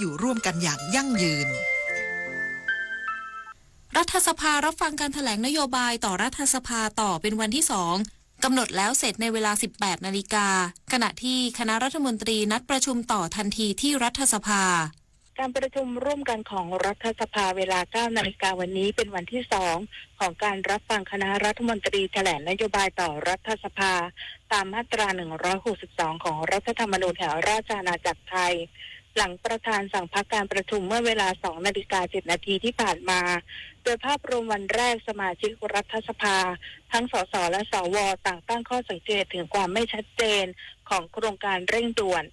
อยู่ร่วมกันอย่างยั่งยืน รัฐสภารับฟังการแถลงนโยบายต่อรัฐสภาต่อเป็นวันที่สอง กำหนดแล้วเสร็จในเวลา สิบแปดนาฬิกา ขณะที่คณะรัฐมนตรีนัดประชุมต่อทันทีที่รัฐสภา การประชุมร่วมกันของรัฐสภาเวลา เก้านาฬิกาวันนี้เป็นวันที่สอง ของการรับฟังคณะรัฐมนตรีแถลงนโยบายต่อรัฐสภา ตามมาตรา หนึ่งร้อยหกสิบสอง ของรัฐธรรมนูญแห่งราชอาณาจักรไทย หลังประธานสั่งพักการประชุมเมื่อเวลา สองนาฬิกา เจ็ดนาทีที่ผ่านมา โดยภาพรวมวันแรกสมาชิกรัฐสภา ทั้ง สส และ สว ต่างตั้งข้อสังเกตถึงความไม่ชัดเจนของโครงการเร่งด่วน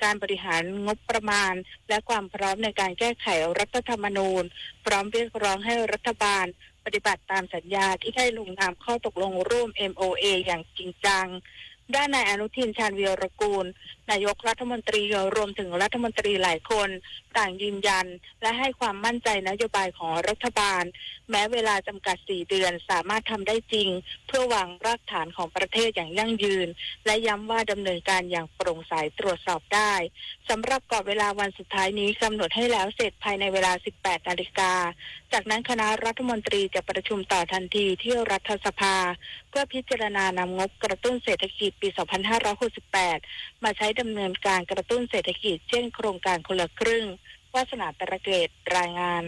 การบริหารงบประมาณ และความพร้อมในการแก้ไขรัฐธรรมนูญ พร้อมเรียกร้องให้รัฐบาลปฏิบัติตามสัญญาที่ได้ลงนามข้อตกลงร่วม เอ็มโอเอ อย่างจริงจัง ด้านนายอนุทิน ชาญวีรกูล นายกรัฐมนตรีรวมถึงรัฐมนตรีหลายคน ต่างยืนยัน และให้ความมั่นใจนโยบายของรัฐบาล แม้เวลาจำกัด สี่เดือน สามารถทำได้จริง เพื่อวางรากฐานของประเทศอย่างยั่งยืน และย้ำว่าดำเนินการอย่างโปร่งใสตรวจสอบได้ สำหรับกรอบเวลาวันสุดท้ายนี้กำหนดให้แล้วเสร็จภายในเวลา สิบแปดนาฬิกา จากนั้นคณะรัฐมนตรีจะประชุมต่อทันทีที่รัฐสภา เพื่อพิจารณานำงบกระตุ้นเศรษฐกิจปี สองพันห้าร้อยหกสิบแปด มาใช้ดำเนินการกระตุ้นเศรษฐกิจ เช่นโครงการคนละครึ่ง วาสนา ตระเกต รายงาน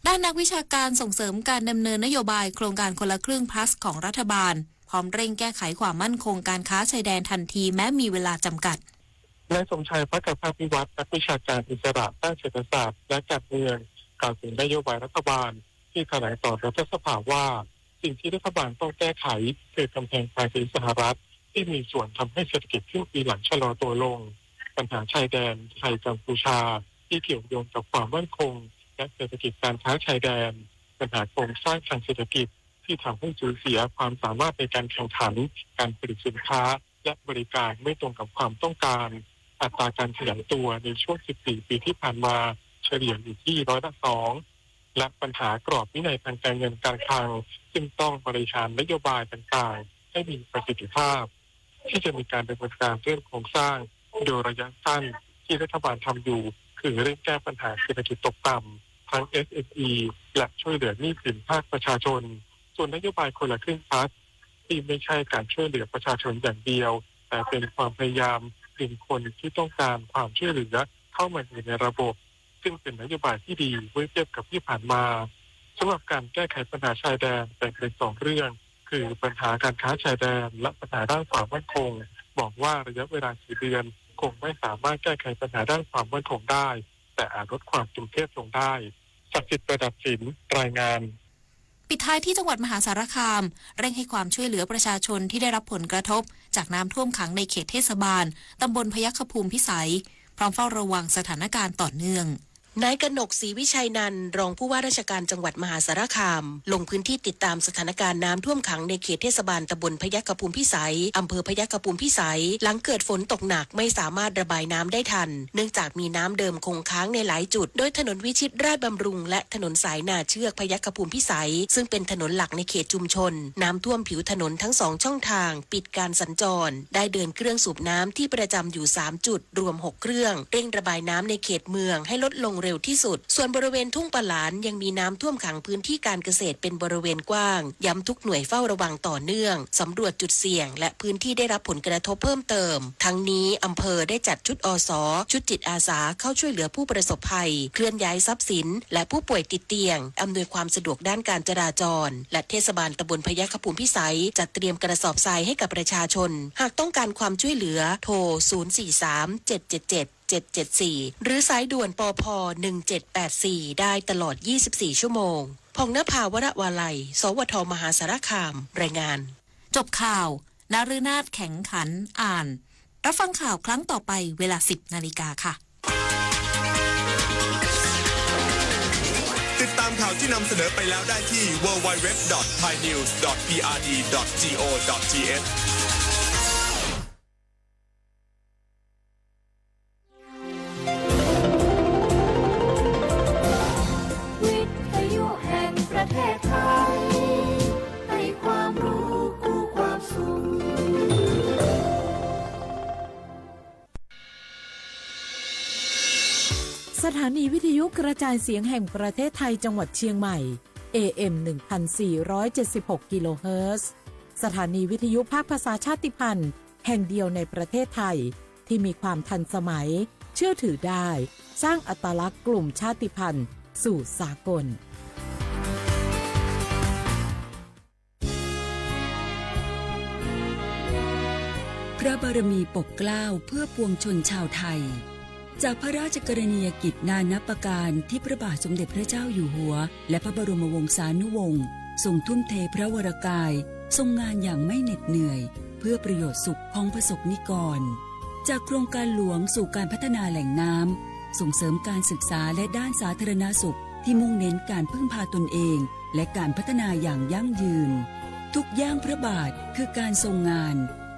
ด้านนักวิชาการส่งเสริมการดำเนินนโยบายโครงการคนละครึ่ง Plus ของรัฐบาล พร้อมเร่งแก้ไขความมั่นคงการค้าชายแดนทันทีแม้มีเวลาจำกัด นายสมชาย ภักกะภาคพิวัฒน์ นักวิชาการอิสระด้านเศรษฐศาสตร์และการเมือง กล่าวถึงนโยบายรัฐบาลที่แถลงต่อรัฐสภาว่า สิ่งที่รัฐบาลต้องแก้ไขคือกำแพงภาษีสหรัฐที่มีส่วนทำให้เศรษฐกิจครึ่งปีหลังชะลอตัวลง ปัญหาชายแดนไทยกัมพูชาที่เกี่ยวโยงกับความมั่นคงและเศรษฐกิจการค้าชายแดน ปัญหาโครงสร้างทางเศรษฐกิจที่ทำให้สูญเสียความสามารถในการแข่งขัน การผลิตสินค้าและบริการไม่ตรงกับความต้องการ อัตราการขยายตัวในช่วง สิบสี่ ปีที่ผ่านมาเฉลี่ยอยู่ที่ร้อยละสอง และปัญหากรอบวินัยทางการเงินการคลัง ซึ่งต้องบริหารนโยบายต่างๆ ให้มีประสิทธิภาพ ที่จะมีการดำเนินการเรื่องโครงสร้างโดยระยะสั้นที่รัฐบาลทำอยู่ คือเร่งแก้ปัญหาเศรษฐกิจตกต่ำทั้ง เอสเอ็มอี และช่วยเหลือหนี้สินภาคประชาชน ส่วนนโยบายคนละครึ่ง Plus ที่ไม่ใช่การช่วยเหลือประชาชนอย่างเดียว แต่เป็นความพยายามดึงคนที่ต้องการความช่วยเหลือเข้ามาอยู่ในระบบ ซึ่งเป็นนโยบายที่ดีเมื่อเทียบกับที่ผ่านมา สำหรับการแก้ไขปัญหาชายแดนแบ่งเป็นสองเรื่อง คือปัญหาการค้าชายแดนและปัญหาด้านความมั่นคง มองว่าระยะเวลาสี่เดือนคงไม่สามารถแก้ไขปัญหาด้านความมั่นคงได้ แต่อาจลดความตึงเครียดลงได้ ศักดิ์สิทธิ์ ประดับศิลป์ รายงาน ปิดท้ายที่จังหวัดมหาสารคาม เร่งให้ความช่วยเหลือประชาชนที่ได้รับผลกระทบจากน้ำท่วมขังในเขตเทศบาลตำบลพยัคฆภูมิพิสัย พร้อมเฝ้าระวังสถานการณ์ต่อเนื่อง นายกนก ศรีวิชัยนันท์ รองผู้ว่าราชการจังหวัดมหาสารคาม ลงพื้นที่ติดตามสถานการณ์น้ำท่วมขังในเขตเทศบาลตำบลพยัคฆภูมิพิสัย อำเภอพยัคฆภูมิพิสัย หลังเกิดฝนตกหนักไม่สามารถระบายน้ำได้ทัน เนื่องจากมีน้ำเดิมคงค้างในหลายจุด โดยถนนวิชิตราชบำรุง และถนนสายนาเชือกพยัคฆภูมิพิสัย ซึ่งเป็นถนนหลักในเขตชุมชน น้ำท่วมผิวถนนทั้งสองช่องทาง ปิดการสัญจร ได้เดินเครื่องสูบน้ำที่ประจำอยู่สามจุด รวมหกเครื่อง เร่งระบายน้ำในเขตเมืองให้ลดลงเร็วที่สุด ส่วนบริเวณทุ่งปะหลานยังมีน้ำท่วมขังพื้นที่การเกษตรเป็นบริเวณกว้าง ย้ำทุกหน่วยเฝ้าระวังต่อเนื่อง สำรวจจุดเสี่ยง และพื้นที่ได้รับผลกระทบเพิ่มเติม ทั้งนี้อำเภอได้จัดชุด อส ชุดจิตอาสาเข้าช่วยเหลือผู้ประสบภัย เคลื่อนย้ายทรัพย์สิน และผู้ป่วยติดเตียง อำนวยความสะดวกด้านการจราจร และเทศบาลตำบลพยัคฆภูมิพิสัย จัดเตรียมกระสอบทรายให้กับประชาชน หากต้องการความช่วยเหลือ โทร ศูนย์สี่สาม เจ็ดเจ็ดเจ็ด เจ็ดเจ็ดสี่ หรือสายด่วน ปภ หนึ่งเจ็ดแปดสี่ ได้ตลอด ยี่สิบสี่ ชั่วโมง พองนภา วรวาลัย สวท มหาสารคาม รายงาน จบข่าว นฤนาถ แข็งขัน อ่าน รับฟังข่าวครั้งต่อไปเวลา สิบนาฬิกาค่ะ ติดตามข่าวที่นำเสนอไปแล้วได้ที่ ดับเบิลยู ดับเบิลยู ดับเบิลยู ดอท ไทยนิวส์ ดอท พีอาร์ดี ดอท จี โอ ดอท ที เอช สถานีวิทยุกระจายเสียงแห่งประเทศไทยจังหวัดเชียงใหม่ เอ เอ็ม หนึ่งพันสี่ร้อยเจ็ดสิบหก กิโลเฮิรตซ์ สถานีวิทยุภาคภาษาชาติพันธุ์แห่งเดียวในประเทศไทย ที่มีความทันสมัย เชื่อถือได้ สร้างอัตลักษณ์กลุ่มชาติพันธุ์สู่สากล พระบารมีปกเกล้าเพื่อปวงชนชาวไทย จากพระราชกรณียกิจนานับประการที่พระบาทสมเด็จพระเจ้าอยู่หัว และพระบรมวงศานุวงศ์ทรงทุ่มเทพระวรกาย ทรงงานอย่างไม่เหน็ดเหนื่อย เพื่อประโยชน์สุขของประสบนิกร จากโครงการหลวงสู่การพัฒนาแหล่งน้ำ ส่งเสริมการศึกษาและด้านสาธารณสุขที่มุ่งเน้นการพึ่งพาตนเอง และการพัฒนาอย่างยั่งยืน ทุกย่างพระบาทคือการทรงงาน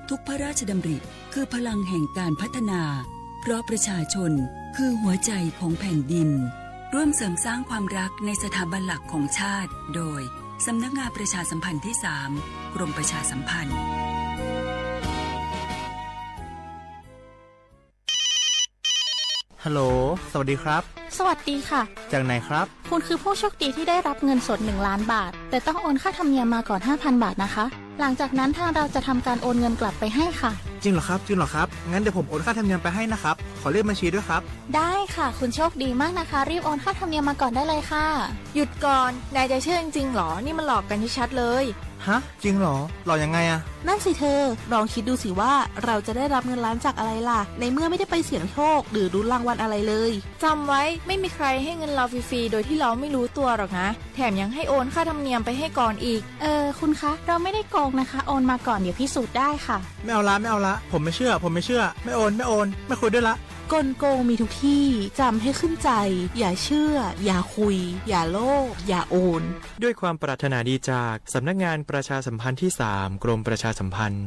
ทุกพระราชดำริคือพลังแห่งการพัฒนา เพราะประชาชนคือหัวใจของแผ่นดิน ร่วมเสริมสร้างความรักในสถาบันหลักของชาติ โดย สำนักงานประชาสัมพันธ์ที่สาม กรมประชาสัมพันธ์ ฮัลโหล สวัสดีครับ สวัสดีค่ะ จากไหนครับ คุณคือผู้โชคดีที่ได้รับเงินสดหนึ่งล้านบาท แต่ต้องโอนค่าธรรมเนียมมาก่อนห้าพันบาทนะคะ หลังจากนั้นทางเราจะทำการโอนเงินกลับไปให้ค่ะ จริงเหรอครับ จริงเหรอครับ งั้นเดี๋ยวผมโอนค่าธรรมเนียมไปให้นะครับ ขอเลขบัญชีด้วยครับ ได้ค่ะ คุณโชคดีมากนะคะ รีบโอนค่าธรรมเนียมมาก่อนได้เลยค่ะ หยุดก่อน นายจะเชื่อจริงๆหรอ นี่มันหลอกกันชัดๆเลย ฮะ จริงเหรอ หลอกยังไงอะ นั่นสิเธอ ลองคิดดูสิว่าเราจะได้รับเงินล้านจากอะไรล่ะ ในเมื่อไม่ได้ไปเสี่ยงโชคหรือลุ้นรางวัลอะไรเลย จำไว้ ไม่มีใครให้เงินเราฟรีๆโดยที่เราไม่รู้ตัวหรอกนะ แถมยังให้โอนค่าธรรมเนียมไปให้ก่อนอีก เออ คุณคะ เราไม่ได้โกงนะคะ โอนมาก่อน เดี๋ยวพิสูจน์ได้ค่ะ ไม่เอาละ ไม่เอาละ ผมไม่เชื่อ ผมไม่เชื่อ ไม่โอน ไม่โอน ไม่คุยด้วยละ กลโกงมีทุกที่ จำให้ขึ้นใจ อย่าเชื่อ อย่าคุย อย่าโลภ อย่าโอน ด้วยความปรารถนาดีจากสำนักงานประชาสัมพันธ์ที่สาม กรมประชาสัมพันธ์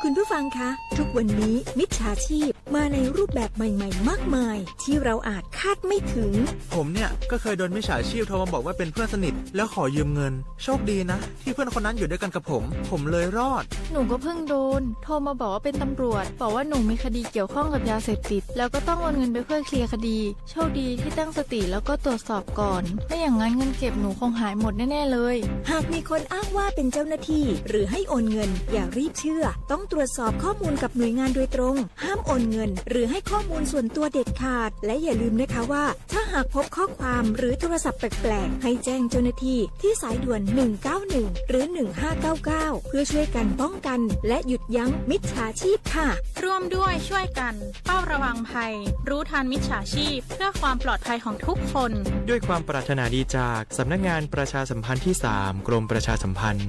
คุณผู้ฟังคะ ทุกวันนี้มิจฉาชีพมาในรูปแบบใหม่ๆมากมาย ที่เราอาจคาดไม่ถึง ผมเนี่ยก็เคยโดนมิจฉาชีพโทรมาบอกว่าเป็นเพื่อนสนิท แล้วขอยืมเงิน โชคดีนะ ที่เพื่อนคนนั้นอยู่ด้วยกันกับผม ผมเลยรอด หนูก็เพิ่งโดน โทรมาบอกว่าเป็นตำรวจ บอกว่าหนูมีคดีเกี่ยวข้องกับยาเสพติด แล้วก็ต้องโอนเงินไปเพื่อเคลียร์คดี โชคดีที่ตั้งสติแล้วก็ตรวจสอบก่อน ไม่อย่างนั้นเงินเก็บหนูคงหายหมดแน่ๆเลย หากมีคนอ้างว่าเป็นเจ้าหน้าที่ หรือให้โอนเงิน อย่ารีบเชื่อ ต้องตรวจสอบข้อมูลกับหน่วยงานโดยตรง ห้ามโอนเงิน หรือให้ข้อมูลส่วนตัวเด็ดขาด และอย่าลืมนะคะว่า ถ้าหากพบข้อความหรือโทรศัพท์แปลกๆ ให้แจ้งเจ้าหน้าที่ที่สายด่วน หนึ่งเก้าหนึ่ง หรือ หนึ่งห้าเก้าเก้า เพื่อช่วยกันป้องกัน และหยุดยั้งมิจฉาชีพค่ะ ร่วมด้วยช่วยกันเฝ้าระวังภัย รู้ทันมิจฉาชีพ เพื่อความปลอดภัยของทุกคน ด้วยความปรารถนาดีจากสำนักงานประชาสัมพันธ์ที่สาม กรมประชาสัมพันธ์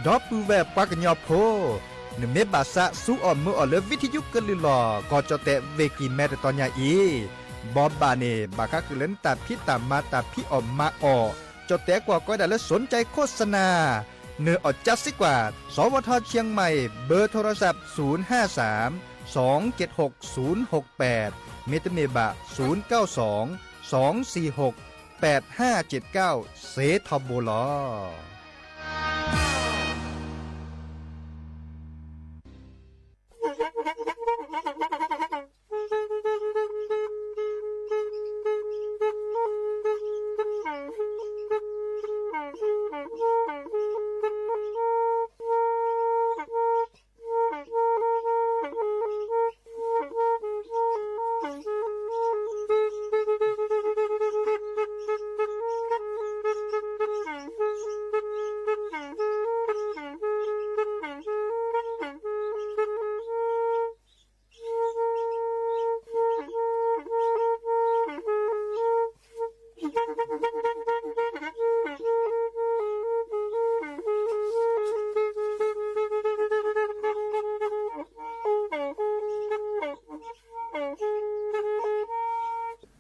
ဒီပုၢ်ဝဲၢ်ပှၤကညီဖိ, နမ့ၢ်ဘၣ်သးစူအီၣ်မုာ်အီၣ်လၢ ဝံထယုကလုၢ်လီၢ် ကီၢ်ကၠီၣ်တဲၣ် ဝ့ၢ်ကံၢ်မဲ တတီၤညါအံၤ, ဘိးဘၣ်န့ၣ် ဘၣ်ဃးဃုာ်လၢနတၢ်ဖံးတၢ်မၤ တၢ်ဖံးအီၣ်မၤအီၣ်, ကၠီၣ်တဲၣ်ကွၢ်ကီဒၣ်လၢ สนใจโฆษณา, နအီၣ်ကၠါစ့ကွၢ် สวท เชียงใหม่ เบอร์โทรศัพท์ ศูนย์ห้าสาม สองเจ็ดหก ศูนย์หกแปด မ့တမ့ၢ်ဘၣ် ศูนย์เก้าสอง สองสี่หก แปดห้าเจ็ดเก้า စ့ထီဘိလီၤ.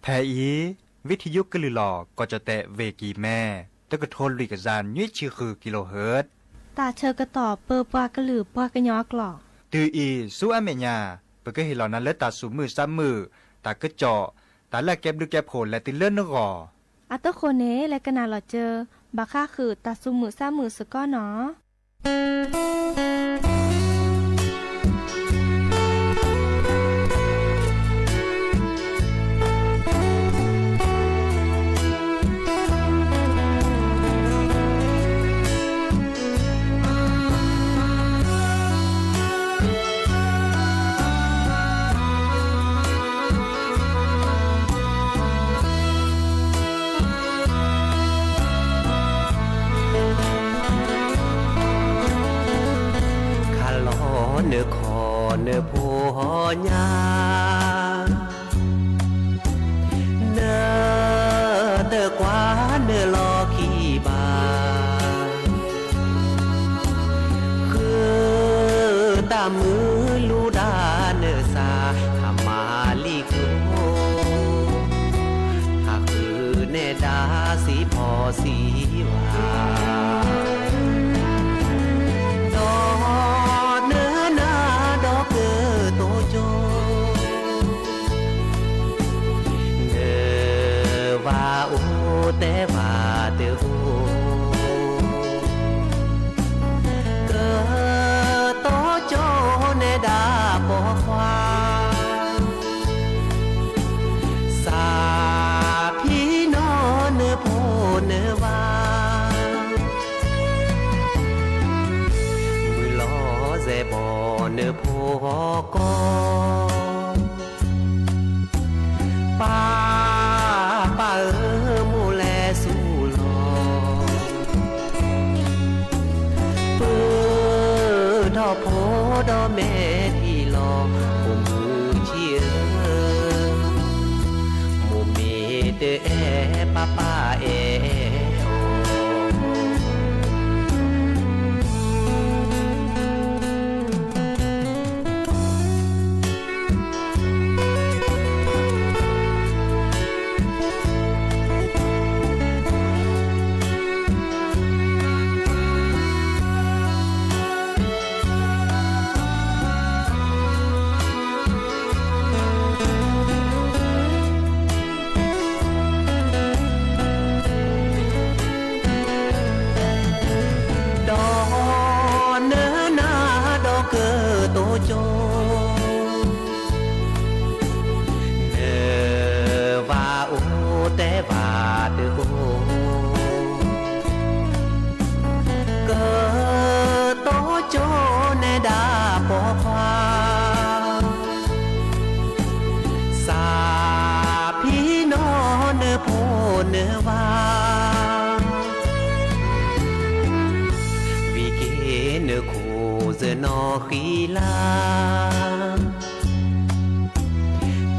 ဖဲအံၤ ဝံထယုကလုၢ်လီၢ် ကီၢ်ကၠီၣ်တဲၣ် ဝ့ၢ်ကံၢ်မဲ တကထိလွံၢ်ကယၤ နွံဆံဃု ကံၢ်လီၢ်ဟၢၣ် တၢ်ဆၢကတီၢ်ပၢပှၤကလုာ်ပှၤကညီအကျိာ် တုၤအံၤဆူအမဲာ်ညါ ပကဟ့ၣ်လီၤနၤလၢတၢ်သူၣ်မုာ်သးမုာ်, တၢ်ကစီၣ်, တၢ်လၢအကဲဘျုးကဲဖှိၣ်လဲၤတုၤလၢနဂီၢ်. အဃိန့ၣ် လဲၤကနၣ်လီၤစၢၤ ဘၣ်ဃးဃုာ်တၢ်သူၣ်မုာ်သးမုာ်စ့ၢ်ကီးနီၤ. နဖိဟီၣ်ညါ, နတကွၢ်နလီၢ်ခံဘၣ်, ဃုတၢ်မုာ်လူၤဒၣ်နသး, အမၤလံၤကျိၤ, ဟးဃုနဲၣ်ဒါစံးဖီစံးဝါ ဒီးနနၤဒီးကတိၤကၠိ, နဘၣ်အိၣ်တဲဘၣ်တအိၣ်, ကတိၤကၠိနဲၣ်ဒၣ်ပိာ်ခွါ စးဖံးနီၢ်နဖိနဝၤ, မုၢ်လီၤစဲးဘီနဖိဟီၣ်ကီၢ်, ပၢ်ပၢ်ဧၢမိၢ်လဲၤဆူလီၤ, ပၢ်ဒီးဖိဒီးမဲာ်ထံလီၤ, ဖိမုၣ်ဆံးဧၢ, မိၢ်မ့ၢ်တအဲၣ်ပၢ်ပၢ်အဲၣ်အီၤ ဒီးနနၤဒီးကတိၤကၠိ, နဘၣ်အိၣ်တဲဘၣ်တအိၣ်, ကတိၤကၠိနဲၣ်ဒၣ်ပိာ်ခွါ စးဖံးနီၢ်နဖိနဝၤ, ဝံၤက့ၤနခိၣ်စနီၤဃံလၤ,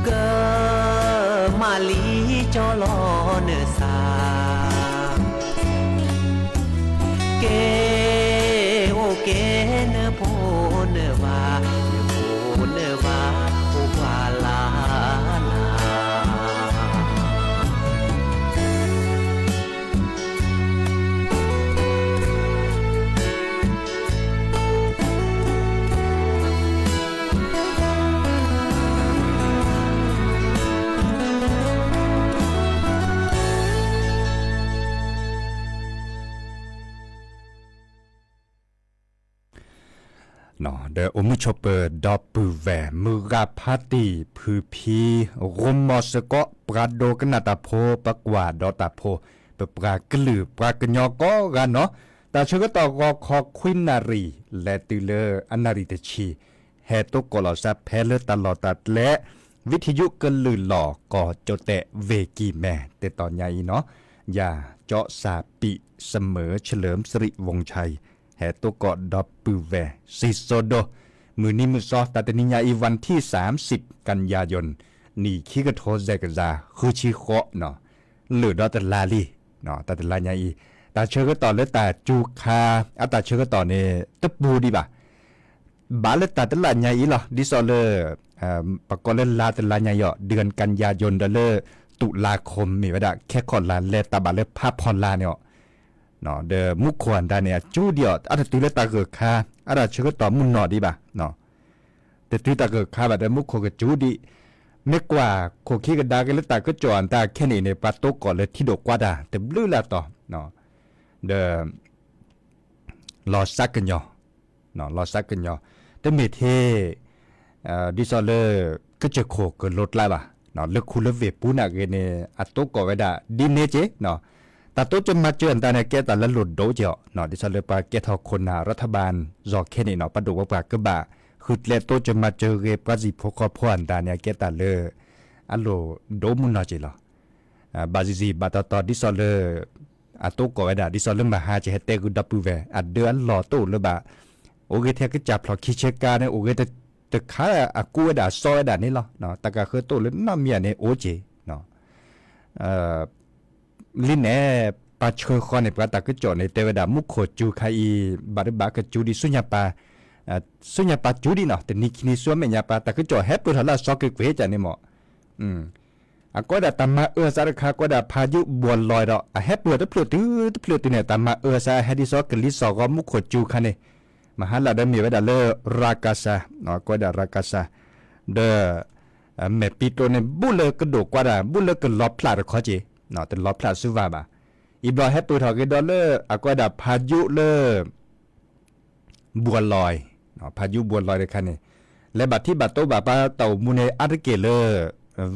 ကမၤလံၤကၠီလီၤနသး, ကဲအိၣ်ကဲနဖိနဝၤ, နဖိနဝၤအိၣ်ပှၤလၢ်လၢ် ဒီးအိၣ်မုာ်ဆိးပၢၤဒီပုၢ်ဝဲၢ် မုၢ်ဂၤဖါတံၢ် ဖုဖံ ရိမီၤစ့ၢ်ကီး ပှၤဒိကနၣ်တၢ်ဖိ ပှၤကွၢ်ဒီးတၢ်ဖိ, ပပှၤကလုာ်ပှၤကညီကိးဂၤနီၤ, တၢ်ဆၢကတီၢ်ဂီၤခီခွံနၣ်ရံၣ် လဲၤတုၤလၢအနၣ်ရံၣ်တဆံ, ဟဲတိကိးလီၤစၢ်ဖဲလၢတၢ်လီၢ်တၢ်ကျဲ ဝံထံယုကလုၢ်လီၤ ကီၢ်ကၠိတဲာ်ဝ့ၢ်ကံၢ်မဲ တၢ်တီၢ်ညါအံၤနီၤ, ယၤ ကၠီစၢ်ပံး စမၢၤ เฉลิมสิริวงศ์ชัย ဟဲတိကိးဒီပုၢ်ဝဲၢ် စံၣ်စိၤဒိၣ်, မုၢ်နံၤမုၢ်သီ တၢ်တနံၤညါအံၤ วันที่สามสิบ กันยายน နံၣ်ခံကထိ စဲးကစၢ် ဃုဆံဃိးနီၤ, လၢာ်ဒီးတလါလံ, တၢ်တလါညါအံၤ, တၢ်ဆၢကတီၢ်လၢတၢ်စူၤခါ အတၢ်ဆၢကတီၢ်န့ၣ် တပူၤဒံးဘၣ် ဘၣ်လၢတၢ်တလါညါအံၤလီၤ. ဒ်သိးလၢ ပကိးလၢလါတလါညါအံၤအီၤ เดือนกันยายน ဒီးလၢ ตุลาคม မ့ၢ်ဝဲဒၣ် ခဲခီၣ်လါ လဲၤတၢ်ဘၣ်လၢဖးဖီလာ်န့ၣ်အီၤ, ဒီးမူခိၣ်အတၢ်န့ၣ် အစူၤဒံးအီၤ အတတုၤလၢတၢ်ဂၢၢ်ခါ, အတၢ်ဆၢကတီၢ်မုၢ်နီၢ်ဒံးဘၣ်, တတုၤတၢ်ဂၢၢ်ခါဘၣ်ဒီး မူခိၣ်ကစူၤဒံး, မ့ၢ်ကွၢ်ခိၣ်ခံကဒါက့ၤလၢတၢ်ကစီၣ်အတၢ်ခဲန့ၣ်န့ၣ် ပှၤတိကိးလၢထံဒိၣ်ကွၢ်တၢ် တဘျုးလၢ်တီၤ, ဒီး လီၤစၢ်ကညီၤ, လီၤစၢ်ကညီၤ, တမ့ၢ်ထဲ ဒ်သိးလၢ ကစၢၢ်ခိၣ်ကလိၤကျါဘၣ်, လၢခူလၢဝ့ၢ်ပူၤန့ၣ်ဂ့ၤန့ၣ် အတိကိးဝဲဒၣ် ဒ်န့ၣ်က့ၤ, တၢ်တိစၢၤမၤစၢၤအတၢ်န့ၣ် ကဲတၢ်လၢလိၣ်ဒိၣ်က့ၤအီၤ, ဒ်သိးလၢပှၤကဲထီၣ်ခိၣ်နၢ် รัฐบาล ယီၤခဲန့ၣ်နီၤ ပဒိၣ်ဝဲပှၤကဘၣ် ဃုကျဲတိစၢၤမၤစၢၤဂ့ၤ ပှၤစံၣ်ဖိဃီဖိအတၢ်န့ၣ် အကဲတၢ်လၢ အလိၣ်ဒိၣ်မုၢ်နီၢ်က့ၤလီၤ. ဘၣ်ဆံးဆံး ဘၣ်တီတီ ဒ်သိးလၢ အတိကိးဝဲဒၣ် ဒ်သိးလၢမဟါကဟဲတဲဂုာ်ဒီပုၢ်ဝဲၢ် အဒၢအလီၢ်တအိၣ်လၢၤဘၣ်, အိၣ်ဂ့ၤထဲကစၢ်ဖျိၣ်ခံဆ့ကၤန့ၣ် အိၣ်ဂ့ၤတ တခါအကူဝဲဒၣ်အစီဝဲဒၣ်န့ၣ်လီၤ. တၢ်ကဃၢၤတအိၣ်လၢနီတမံၤဧါန့ၣ် အိၣ်က့ၤ လံန့ၣ် ပှၤဆှၢဃီန့ၣ် ပှၤတၢ်ကစီၣ်န့ၣ် တဲဝဲဒၣ်မူခိၣ်စူၤခါအံၤ ဘၣ်တဘၣ်ကစူၤဒံးဆူညါပၤ, ဆူညါပၤစူၤဒံးနီၤ တနံၤခံနံၤဆူမဲာ်ညါပၤ တၢ်ကစီၣ်ဟဲပၢၢ်ထီၣ်လၢအစီကွ့ၢ်ကွ့ၢ်ကန့ၣ်မ့ၢ် အကဲဝဲဒၣ်တၢ်မၤအၢအသးတခါ ကဲဝဲဒၣ်ဖးယိၣ်ဘှီၣ်လီၤဒီး အဟဲပၢၢ်တဖျၢၣ်တုၤတဖျၢၣ်တုၤန့ၣ် တၢ်မၤအၢအသးဟဲဒ်သိးကလံၤစိးဂီၤမူခိၣ်စူၤခါန့ၣ် မဟါလၢ်ဒီးမ့ၢ်ဝဲဒၣ်လၢ ရၤကၣ်စၣ်, ကဲဝဲဒၣ်ရၤကၣ်စၣ်, ဒီး မဲာ်ပံၤတိန့ၣ် ဘူးလၢကဒိၣ်ကွၢ်တၢ် ဘူးလၢကလီၤဖျးတခီက့ၤ, တလီၤဖျးစူၤဘၣ်ဘၣ်. အံၤဘျီဟဲပၢၢ်ထီၣ်က့ၤဒီးလၢ အကဲဝဲဒၣ်ဖးယိၣ်လၢ ဘှီၣ်လီၤ, ဖးယိၣ်ဘှီၣ်လီၤတခါန့ၣ် လဲၤဘၣ်ထံဘၣ်တိဘၣ်ပှၤတၢ်အိၣ်မူန့ၣ် အါတက့ၢ်လၢ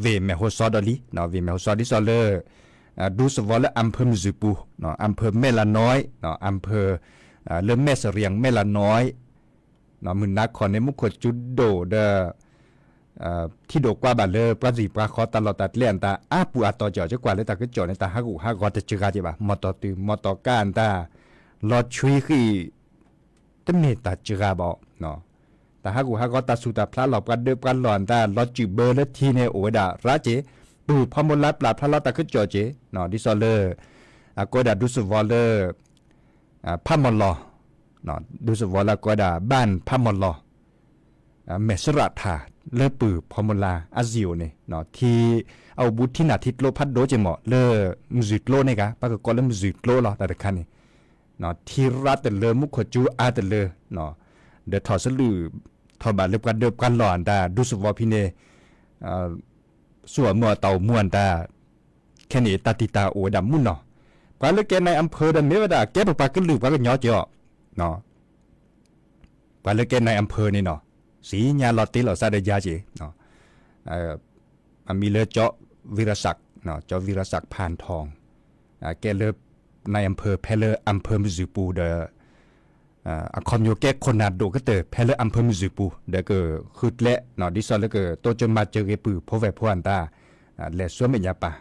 ဝ့ၢ်မဲာ်ဟိုစီဒီးလံ, ဝ့ၢ်မဲာ်ဟိုစီဒ်သိးလၢ ဒူသဝီလၢ အမ်ဖၢၣ်မုၢ်စူၤပူၤ, အမ်ဖၢၣ်မဲၢ်လးနီၢ်, အမ်ဖၢၣ် လၢမဲၢ်စရံၣ်မဲၢ်လးနီၢ်, မုၢ်နၤခီန့ၣ် မူခိၣ်စူၤဒိၣ်ဒီး ထံဒိၣ်ကွၢ်ဘၣ်လၢပှၤသံၣ်ပှၤဃီတၢ်လီၢ်တၢ်ကျဲအတၢ်အါပူၤအါတီၤကီး ကကွၢ်လၢတၢ်ကစီၣ်န့ၣ် တၢ်ဟးဂူာ်ဟးဂီၤတစှၤက့ၤဘၣ် မီၢ်တီၢ်တုၤ မီၢ်တီၢ်ကါအတၢ် လီၤဆွံဃံ တမ့ၢ်တၢ်စှၤဘၣ်, တၢ်ဟးဂူာ်ဟးဂီၤတၢ်ဆူၣ်တၢ်ဖျါလီၤ ပှၤဒၢးပှၤလီၢ်အတၢ် လီၤစုာ်ဘၢလၢထံန့ၣ် အိၣ်ဝဲဒၣ်ရၣ်က့ၤ, ပုၢ်ဖီမိၢ်လါပျၢ်ဖျါလီၤတၢ်ကစီၣ်က့ၤ, ဒ်သိးလၢ အကီဒၣ်ဒူသဝီလၢ ဖးမီၢ်လီၤ, ဒူသဝီလၢအကီဒၣ် ဘၣ်ဖးမီၢ်လီၤ, မဲာ်စရးထၣ် လၢပုၢ်ဖီမိၢ်လါအစံာ်အိၣ်န့ၣ် ထံ အအိၣ်ဘူးထံနၢ်ထံကျိဖးဒိၣ်က့ၤမး လၢမုၢ်စုၤကျိန့ၣ်ဂ့ၤ ပှၤကကိးလၢမုၢ်စုၤကျိလီၤ တၢ်တခါန့ၣ် ထံရၣ်တလၢ မူခိၣ်စူၤအါတလၢ, ဒီးထီၣ်စလုၢ် ထီၣ်ဘၣ်လၢပှၤဒၢးပှၤလီၢ်အတၢ် ဒူသဝီဖဲန့ၣ် ဆူၣ်အမုၢ်အတၢ်အိၣ်မူအတၢ် ခဲန့ၣ် တၢ်တံာ်တာ်အိၣ်ဝဲဒၣ်မူနီၤ, ပှၤလၢကဲနၤအံၤအမ်ဖၢၣ်ဒီးမ့ၢ်ဝဲဒၣ်ကဲပပှၤကလုာ်ပှၤကညီက့ၤအီၤ, ပှၤလၢကဲနၤအံၤအမ်ဖၢၣ်န့ၣ်နီၤ, စံညါလီၤတ့လီၤစးဒီးယါက့ၤ အမံၤလၢ ကၠီဝံရစၢၣ်, ကၠီဝံရစၢၣ်ဖၣ်ထီၣ်, ကဲလၢ နၤအံၤအမ်ဖၢၣ်ဖဲလၢအမ်ဖၢၣ်မုၢ်စုၤပူၤဒီး အခီပညီကဲခိၣ်နၢ်ဒိၣ်ကတၢၢ် ဖဲလၢအမ်ဖၢၣ်မုၢ်စုၤပူၤ ဒီးကဃုကျဲ ဒ်သိးလၢကတိစၢၤမၤစၢၤဂ့ၤပုၢ်ဖိဝဲၢ်ဖိအတၢ် လဲၤဆူမဲာ်ညါပၤ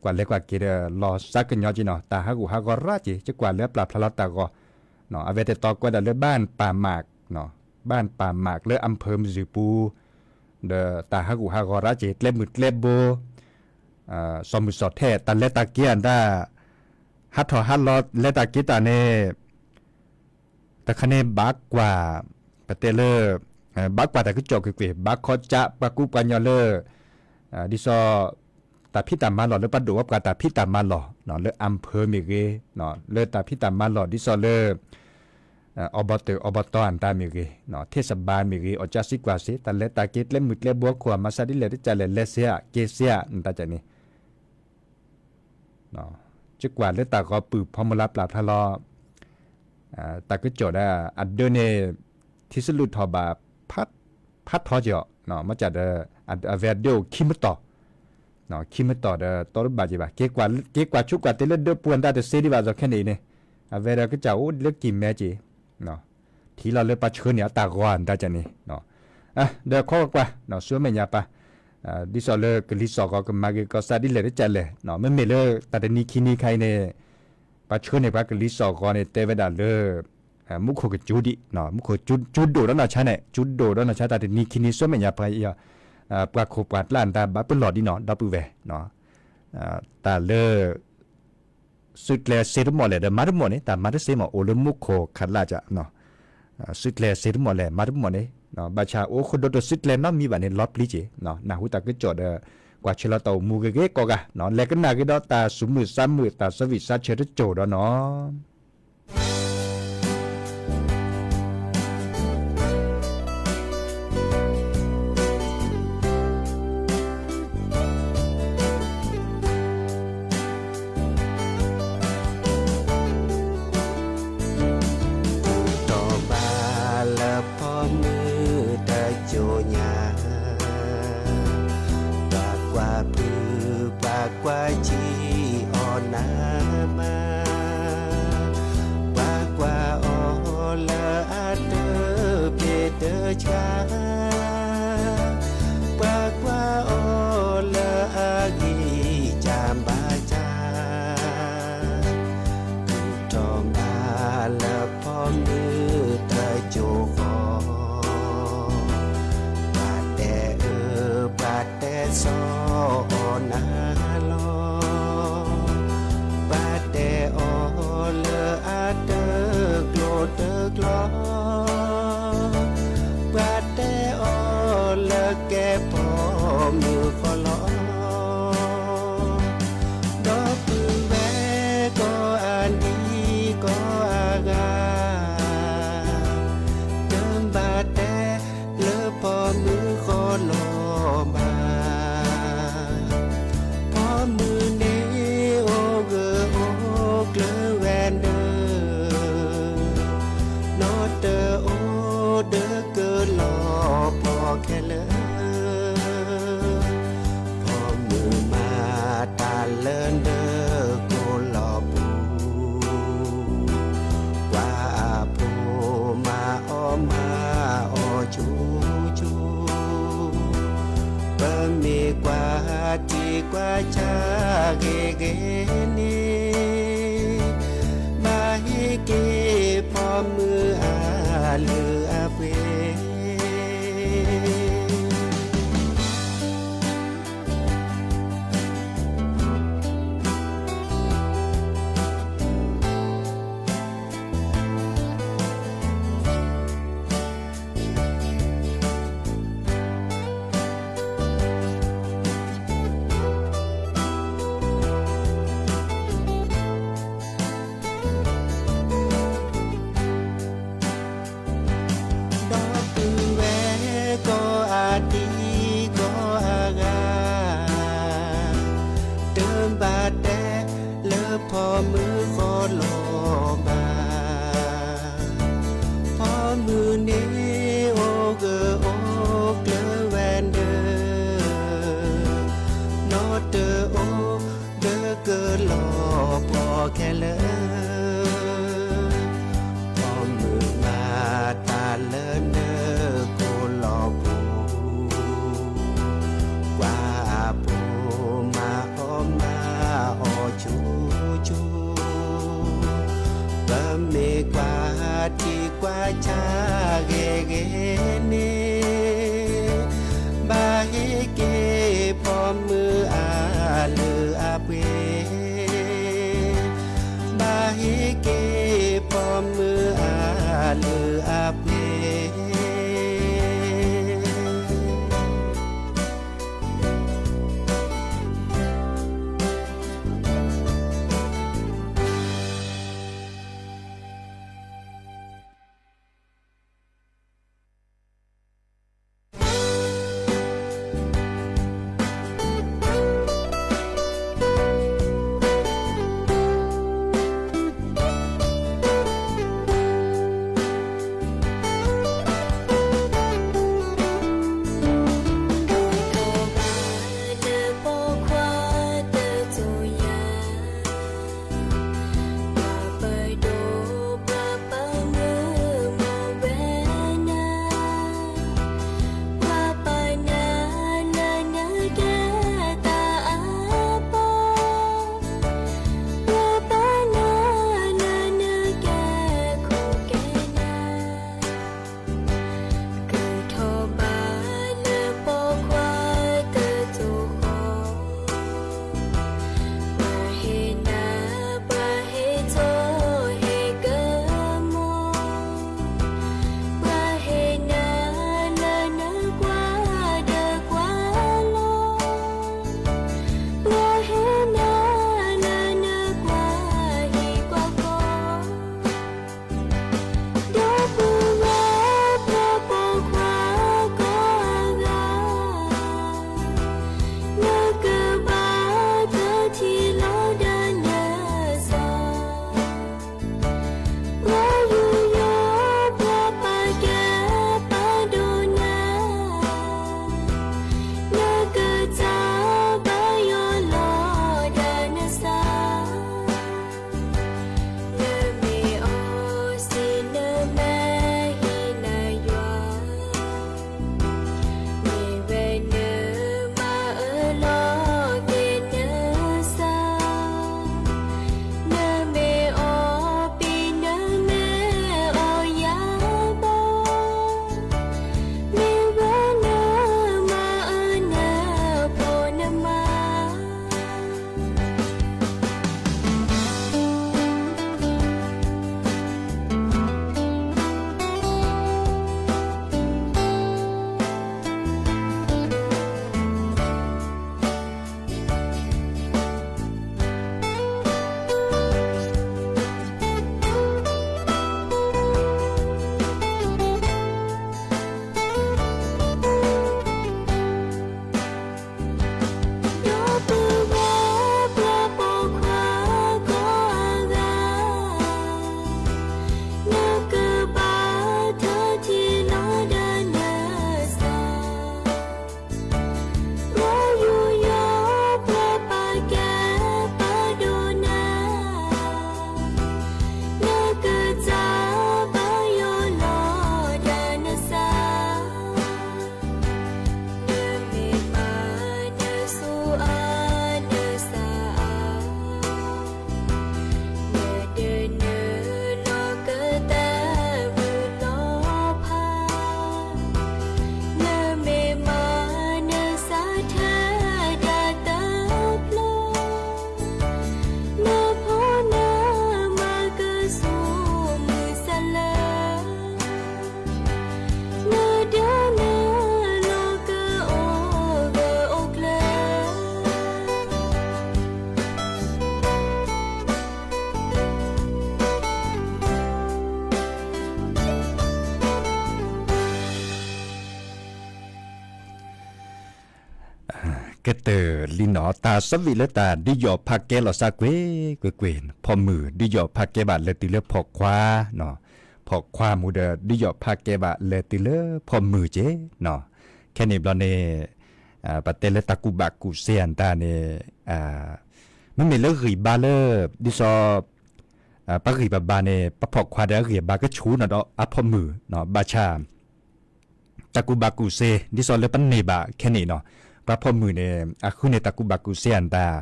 ကွၢ်လဲၤကွၢ်က့ၤဒီး လီၤစါကညီက့ၤနီၤ တၢ်ဟးဂူာ်ဟးဂီၤရၣ်က့ၤ ကကွၢ်လၢအပျၢ်ဖျါလီၤတၢ်ဂီၤ, အဝဲတတီၤကွဲးဒၣ်လၢ ဘၣ်ပၢ်မး, ဘၣ်ပၢ်မးလၢအမ်ဖၢၣ်မုၢ်စုၤပူၤ, ဒီးတၢ်ဟးဂူာ်ဟးဂီၤရၣ်က့ၤ ကျဲမုၢ်ကျဲဘိ စီၤမုၢ်စီၤထဲ တၢ်လဲၤတၢ်က့ၤအတၢ် ဟးထီၣ်ဟးလီၤလဲၤတၢ်က့ၤတၢ်န့ၣ် တခါန့ၣ်ဘၣ်ကွၢ် ပတဲလၢ ဘၣ်ကွၢ်တၢ်ကစီၣ်ကွ့ၢ်ကွ့ၢ် ဘၣ်ခီကၠးပှၤကူပှၤညီလၢ ဒ်သိး တၢ်ဖံးတၢ်မၤလီၢ်လၢပှၤဒိၣ်ဝဲပှၤတၢ်ဖံးတၢ်မၤလီၢ် လၢအမ်ဖၢၣ်မ့ၢ်ဂ့ၤ လၢတၢ်ဖံးတၢ်မၤလီၢ်ဒ်သိးလၢ အီဘီတၢၣ်အီဘီတီအတၢ်မ့ၢ်ဂ့ၤ ထ့ၣ်စဘါမ့ၢ်ဂ့ၤ အီၣ်ကၠၢစံကွၢ်စ့ တၢ်လဲၤတၢ်က့ၤကျဲမုၢ်ကျဲဘိခိၣ်အမၤစၢ်ဒ်လဲၣ်ဒ်ကလဲၣ် လဲၤစ့ဧါ က့ၤစ့ဧါ နတၢ်ကန့ၣ် ကကွၢ်လၢတၢ်ဂီၤပုၢ်ဖီမိၢ်လါပျၢ်ဖျါလီၤ တၢ်ကစီၣ်ဒၣ် အဒၢန့ၣ် ထံစလုၢ်ထီၣ်ဘၣ် ဖးထီက့ၤအီၤ မ့ၢ်ကဒီး အဝဲအဒၢအိၣ်ခံမတီၢ် ခံမတီၢ်ဒီး တီတဘၣ်က့ၤဘၣ် က့ၤကွၢ်ဆူကွၢ်တ့ၢ်လၢဒၢပူၤအတၢ်တစ့ဒံးဘၣ် စီၤခဲန့ၣ်အံၤန့ၣ် အဝဲဒီးကစၢ်အိၣ်လၢကံၢ်မဲက့ၤ ထံၣ်လီၤလၢပှၤဆှၢန့ၢ်အတၢ်ဂီၤအတၢ်ကန့ၣ် ဒီးခီကွၢ်ကွၢ် ဆူမဲာ်ညါပၤ ဒ်သိးလၢကလံၤစိးဂီၤကမၤဂ့ၤကီၢ်စၢ်ဒ်လဲၣ်ဒ်ကလဲၣ် မ့မ့ၢ်လၢတၢ်တနံၤခံနံၤခါအံၤန့ၣ် ပှၤဆှၢန့ၢ်ပှၤကလံၤစိးဂီၤန့ၣ် တဲဝဲဒၣ်လၢ မူခိၣ်ကစူၤဒံး မူခိၣ်စူၤဒိၣ်ဒီးနီၢ်ဆါန့ၣ် စူၤဒိၣ်ဒီးနီၢ်ဆါ တၢ်တနံၤခံနံၤဆူမဲာ်ညါပၤ ပှၤခိၣ်ပှၤကျါတၢ်ဘၣ်ပလီၢ်ဒံးနီၤ ဒီပုၢ်ဝဲၢ် တၢ်လၢ စုကျဲၤစ့တမီၢ်လဲၣ်ဒီးမၤတမီၢ်န့ၣ် တၢ်မၤတစ့မီၢ် အိၣ်လၢမူခိၣ်ခးလၢ်က စုကျဲၤစ့တမီၢ်လဲၣ် မၤတမီၢ်န့ၣ် ဘၣ်ဆၣ်အိၣ်ဃုာ်ဒိၣ်တစုကျဲၤနီတမံၤဘၣ်န့ၣ် လီၤပျံၤက့ၤ နၢ်ဟူတၢ်ကစီၣ်ဒီး ကွၢ်ဆၢလီၤတၢ်အိၣ်မူဂ့ၤဂ့ၤကိးဂၤ လဲၤကနၣ်က့ၤဒီးတၢ်သူၣ်မုာ်သးမုာ် တၢ်ဆၢဝံၣ်ဆၢဆၢတစိၤဒီးနီၤ တီၢ်ဘၣ်လၢဖီမုၢ်တစိၤညါ ပှၤကွၢ်ဖုး ပှၤကွၢ်ဆံးအီၤနးမး ပှၤကွၢ်အီၤလၢအတၢၢ်ဖံးတၢၢ်ဆါ ပှၤကွၢ်အီၤလၢအဂံၢ်စၢ်ဘါစၢ် ထီၣ်ဘၣ်လၢဖီမုၢ်တ လီၤဘၣ်. ဖီမုၢ်န့ၣ်အိၣ်ဂၢၢ်အိၣ်ကျၢၤဝဲဒၣ်, နီတအိၣ်ဒီးကလီၤပှီၢ်ခဲလၢာ်. ဖီမုၢ်မၤတၢ်လၢနကိာ်လီၤပူၤ, ကွၢ်အဖိမၤအီၣ်မၤအီၣ်ဆူၣ်ဆူၣ်, ပမ့ၢ်ကွၢ်ထံကွၢ်ဆးဂ့ၤဂ့ၤန့ၣ်, ဘၣ်ဟ့ၣ်က့ၤဖီမုၢ်အလုၢ်အပှ့ၤ. ဒီပုၢ်ဝဲၢ်ကိးအဒံကိးအဂၤ, တဘၣ်တဲလၢဖီမုၢ်ဃီလီၤဘၣ်. ဖီမုၢ်န့ၣ်အိၣ်ဂၢၢ်အိၣ်ကျၢၤဝဲဒၣ်, နီတအိၣ်ဒီးကလီၤပှီၢ်ခဲလၢာ်. ဖီမုၢ်မၤတၢ်လၢနကိာ်လီၤပူၤ, ကွၢ်အဖိမၤအီၣ်မၤအီၣ်ဆူၣ်ဆူၣ်, ပမ့ၢ်ကွၢ်ထံကွၢ်ဆးဂ့ၤဂ့ၤန့ၣ်, ဘၣ်ဟ့ၣ်က့ၤဖီမုၢ်အလုၢ်အပှ့ၤ, ဘၣ်ဟ့ၣ်က့ၤဖီမုၢ်အလုၢ်အပှ့ၤ. ကတၢၢ်လံနီၤ တၢ်ဆၢဝံၤလၢတၢ်ဒုးယီၣ်ဖးကဲလီၤစၢ်ကွ့ၢ်ကွ့ၢ်ကွ့ၢ် ဖီၣ်မုၢ် ဒုးယီၣ်ဖးကဲဘၣ်လဲၤတုၤလၢဖီၣ်ခွါ, ဖီၣ်ခွါမူဒီး ဒုးယီၣ်ဖးကဲဘၣ်လဲၤတုၤလၢဖီၣ်မုၢ်က့နီၤ. ခဲန့ၣ်ဘျီန့ၣ် ပတဲလၢတၢ်ကူၣ်ဘၣ်ကူၣ်စ့အတၢ်န့ၣ် မ့မ့ၢ်လၢဂံၢ်ဘါလၢ ဒ်သိး ပှၤဂံၢ်ပဘါန့ၣ် ပှၤဖီၣ်ခွါဒီးအဂံၢ်အဘါကဆူၣ်နီၤဒီးအဖီၣ်မုၢ်နီၤ ဘၣ်ဆၣ် တၢ်ကူၣ်ဘၣ်ကူၣ်စ့ ဒ်သိးလၢပန့ၢ်ဘၣ်ခဲန့ၣ်နီၤ ပှၤဖီၣ်မုၢ်န့ၣ် အဃုန့ၢ်တၢ်ကူၣ်ဘၣ်ကူၣ်စ့အတၢ်